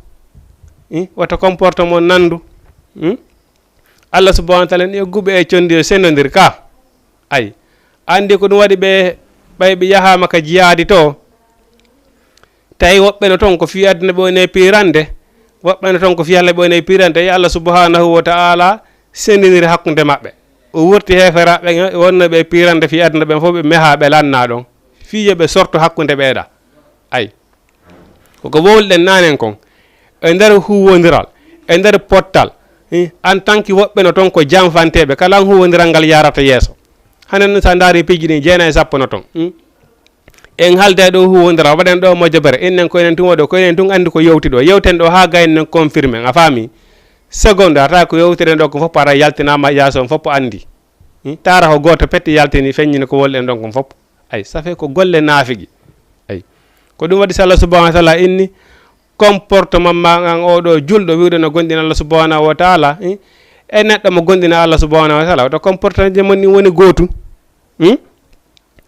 eh, wata comportement mon nandu, hmm? Allah subhanahu wa ta'ala ni e guɓe e condi yo sendodir ka. Ay, andi ko ɗum waɗi ɓe, ɓay ɓe yahaama ka jihaadi to, tawi woɓɓe no ton ko fii aduna ɓe woni e piirande, woɓɓe no ton ko fii Allah ɓe woni e piirande, tawi Allah subhanahu wa ta'ala sendiniri hakkunde maɓɓe. O wurti heeferaaɓe ɓen, wonno ɓe piirande fii aduna ɓen fof, ɓe meha ɓe lanna ɗon. Fii yo ɓe sorto hakkunde ɓeeɗa. Ay. Ko ko wowluɗen naanen kon, e nder huuwondiral, e nder pottal, eh, en tant que woɓɓe no ton ko janfanteeɓe, kala huuwondiral ngal yaarata yeeso. Hanen no sa ndaari piiji ɗin, jeenayi e sappo no ton, hmm? En haalda e ɗo huuwondiral, waɗen ɗo mojobere, innen ko enen tun waɗo, ko enen tun anndi ko yewti ɗo. Yewten ɗo haa gaynen confirmé, a faami? Seconde, ata ko yewtiren ɗo kon fof para yaltinaama, yeeso on fof anndi. Hmm? Taara ko gooto petti yaltini, feññini ko wowluɗen ɗon kon fof. Ay, ça fait ko golle naafigi. Ay. Ko ɗum waɗi si Allah subhanahu wa ta'ala inni comportement ma ngan, oɗo julɗo wi'uɗo no gonɗina Allah subhanahu wa ta'ala, eh? E neɗɗo mo gonɗina Allah subhanahu wa ta'ala, wata comportement je mon ɗin woni gootu. Hmm?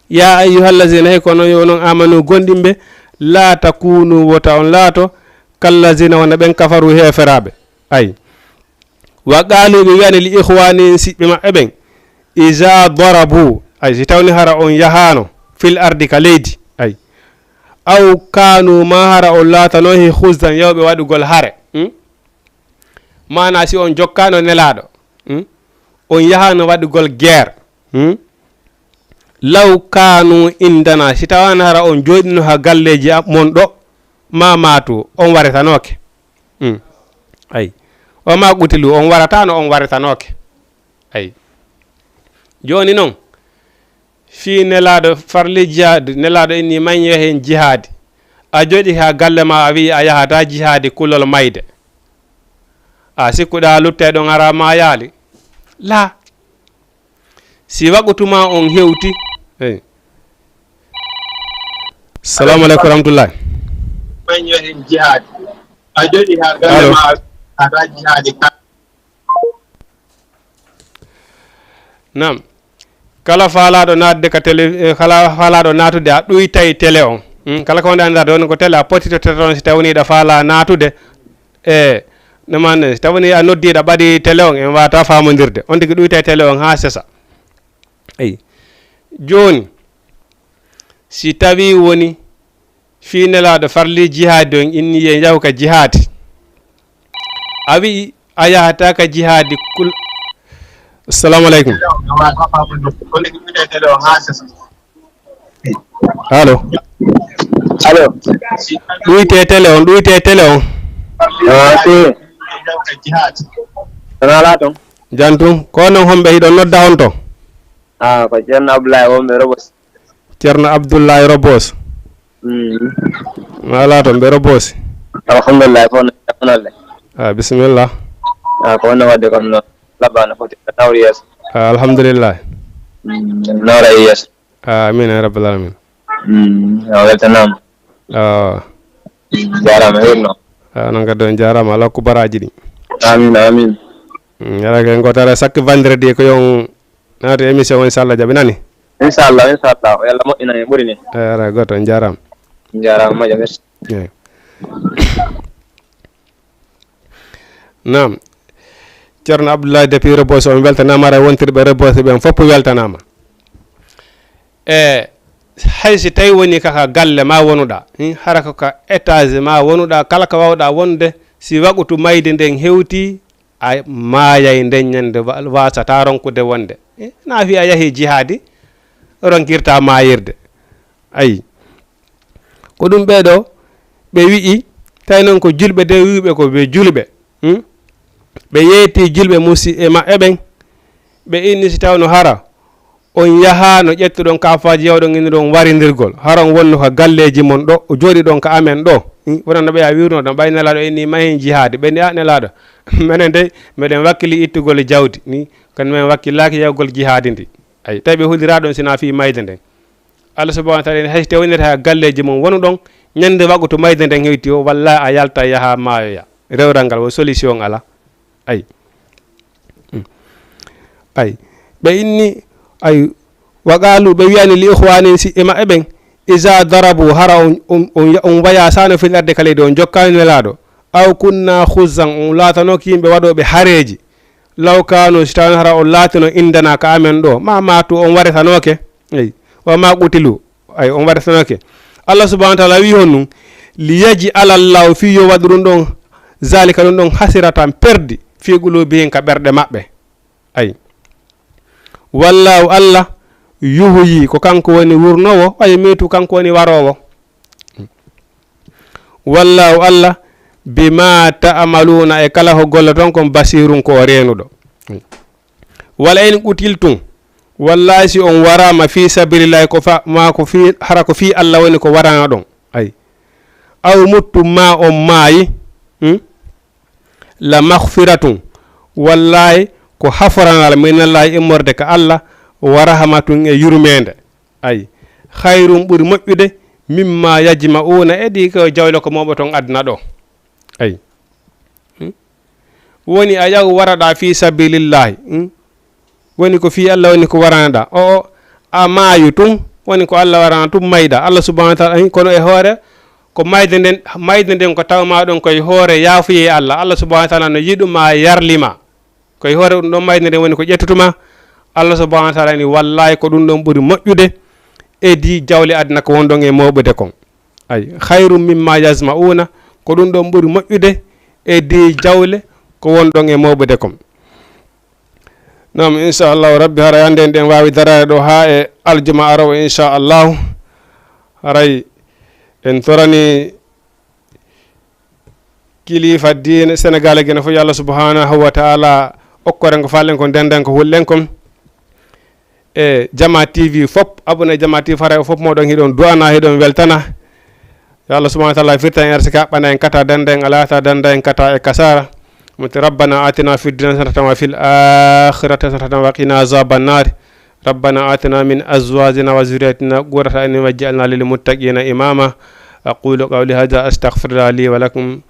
Ya ayyuhallazina, hey, kono yo onon amanu gonɗinɓe, la takunu, wota on laato, kallazina, wona ɓen kafaru, heeferaaɓe. Ay. Wa qalu, ɓe wi'ani, li ikhwanihim, siɓɓe maɓɓe ɓen, iza darabu, ay, si tawni hara on yahaano, fil ardi, ka leydi, ay, aw kanu, ma hara on laatano, hi khuzan, yawɓe waɗugol hare, hmm? Maana si on jokkaano Nelaaɗo, hmm? On yahaano waɗugol guerre, hmm? Law kanu indana, si tawaano hara on jooɗino ha galleeji am, mon ɗo, ma matu, on waretanooke. Hmm. Ay. O ma qutilu, on warataano, on waretanooke. Ay. Jooni non, fii Nelaaɗo farli jihaadi, Nelaaɗo inni man yahen jihaadi. A jooɗi ha galle ma, a wi'i a yahata jihaadi kulol mayde. A sikkuɗa lutte ɗon ara ma yaali? La. Si waqutu ma on hewti. Hey. Salamu aleykum wa rahmatullahi. Man yahen jihaadi. A jooɗi ha galle Allo. Ma, a yahata jihaadi. Naam. Kala faalaaɗo naatde ka télé, eh, kala faalaaɗo naatude, a ɗuytay télé on. Hmm, kala ko wonde anndaa ɗon ko télé, a potito télé on si tawni ɗa faalaa naatude. E, no man, si tawni a noddiiɗo ɓadi télé on, en waata faamondirde. On tigi ɗuytay télé on haa sesa. Eyi. Jooni, si tawi woni fii Nelaaɗo farli jihaadi on, inni ye yahu ka jihaadi. A wi'i a yahata ka jihaadi kul-, Assalamu aleykum. Allo. Allo. Ɗuyte télé on, ɗuyte télé on. Ah, ok. Kono alaa toon. Jam tun. Ko onon homɓe hiɗon nodda on to? Ah, ko Ceerno Abdoulaye wonɓe Rebos. Ceerno Abdoulaye Rebos. Mm. Ma alaa toon, ɓe Rebos. Alhamdulillah, ko no jaɓanol le. Ah, bisimilla. Ah, ko wonno waɗde kon no labano foti ko nawri yeeso. Ah, alhamdulillah. Mm, nawra e yeeso. Ah, amin ya rabbal alamin. Mm, a weltanaama. Ah. Jaaraama, hirno. Ah, non kadi on jaaraama, Allah ko baraaji ɗi. Amin, amin. Mm, yara ke ngotare sakki vendredi ko yon naati émission o, inchallah, jaɓi nani? Inchallah, inchallah. Yo Allah moƴƴinan en ɓuri ni. Eh, ara goto, on jaaraama. On jaaraama moƴƴo, merci. Eh. Naam. Ceerno Abdoulaye depuis Rebos, on weltanaama, ara wontirɓe Rebos ɓen fof weltanaama. E hay si tawi woni kaka galle ma wonuɗa, hmm, hara ko ka étage ma wonuɗa, kala ko wawɗa wonde, si waqutu mayde nden hewti, a maayay nden ñande, wa-, wasata ronkude wonde. Eh, na fi a yahi jihaadi, ronkirta maayirde. Ayi. Ko ɗum ɓee ɗoo, ɓe wi'i, tawi noon ko julɓe de, wi'uɓe ko ɓe julɓe. Hmm? Ɓe yeeyti julɓe musi-, e maɓɓe ɓen, ɓe inni si tawno hara on yahaano ƴettuɗon kaafaaji yawɗon inni ɗon warindirgol, hara on wonno ka galleeji mon ɗo, o jooɗi ɗon ka amen ɗo. Hmm? Wonano ɓe a wirno ɗon, ɓay Nelaaɗo inni mahin jihaadi. Ɓe ni, "A Nelaaɗo, menen dey, meɗen wakkili ittugol jawdi ni, kono men wakkilaaki yahugol jihaadi ndi." Ay, tawi ɓe hulira ɗon sina fii mayde nden. Allah subhanahu wa taala inni, "Hay so tawii wonirta ka galleeji mon wonu ɗon, ñande waqutu mayde nden hewti o, walla a yalta yaha maayoya." Rewral ngal wo solution ala. Ay. Mm. Ay. Ɓe inni, ay, wa qaalu, ɓe wiyani li ikhwanin si e maɓɓe ɓen, iza darabu, hara on, on, on, on waya sano fil ardi ka leydi, on jokkaani Nelaaɗo. Aw kunna khuzzan, on laatanooki yimɓe waɗooɓe hareeji. Law kaanu, si tawno hara on laatino indana ka amen ɗo, ma maatu, on waretanoke. Ay. Wa ma qutilu, ay, on waretanoke. Allah subhanahu wa taala wi honɗum, li yaji alallahu, fii yo waɗu ɗum ɗon, zalika ɗum ɗon, hasiratan, perdi, fii qulubihim, ka ɓerɗe maɓɓe. Ay. Wallahu, Allah, yuhyi, ko kanko woni wurnowo, wa yumitu, kanko woni warowo. Wallahu, Allah, bima ta'maluna, e kala ko golloton kon, basirun, ko o reenuɗo. Wala in qutiltum, wallahi si on waraama fi sabilillahi, ko fa, ma ko fi, hara ko fi Allah woni ko warana ɗon. Ay. Aw muttum, ma on maayi, hmm? La maghfiratun, wallahi ko haforanal minallahi immorde ka Allah, wa rahmatun e yurmeende. Ay, khayrun ɓuri moƴƴude, mimma yajma'una, e ɗi ko jawle ko mooɓoton aduna ɗo. Ay. Hmm? Woni a yahu waraɗa fi sabilillahi. Hmm? Woni ko fi Allah woni ko waranaɗa. O, o, a maayu tun, woni ko Allah warana tun mayɗa. Allah subhanahu wa ta'ala, hin, kono e hoore, ko mayde nden, mayde nden ko tawma ɗon koye hoore yaafuye Allah. Allah subhanahu wa ta'ala no yiɗuma yarlima. Koye hoore ɗum ɗon mayde nden woni ko ƴettutuma. Allah subhanahu wa ta'ala ni wallahi ko ɗum ɗon ɓuri moƴƴude e di jawle aduna ko wonɗon e mooɓude kon. Ay, khayrun mimma yajma'una, ko ɗum ɗon ɓuri moƴƴude e di jawle ko wonɗon e mooɓude kon. Nam, inchallahu rabbi, hara yande en ɗen waawi daraade ɗo haa e aljuma arowo, inchallahu. Haray en torani kilifa diine Senegal e Gine fof, yo Allah subhanahu wa ta'ala okkore ko falen kon, denden ko hulɗen kon. E Jama T V fof, abonné Jama T V, haray fof moɗon hiɗon du'ana, hiɗon weltana. Yo Allah subhanahu wa ta'ala firta en arsika, ɓana en kata, danda en alata, danda en kata e kasara. Muti, ربنا آتنا في الدنيا حسنة وفي الآخرة حسنة وقنا عذاب النار. ربنا آتنا من أزواجنا وذرياتنا قرة أعين واجعلنا للمتقين إماما. أقول قولي هذا، أستغفر الله لي ولكم.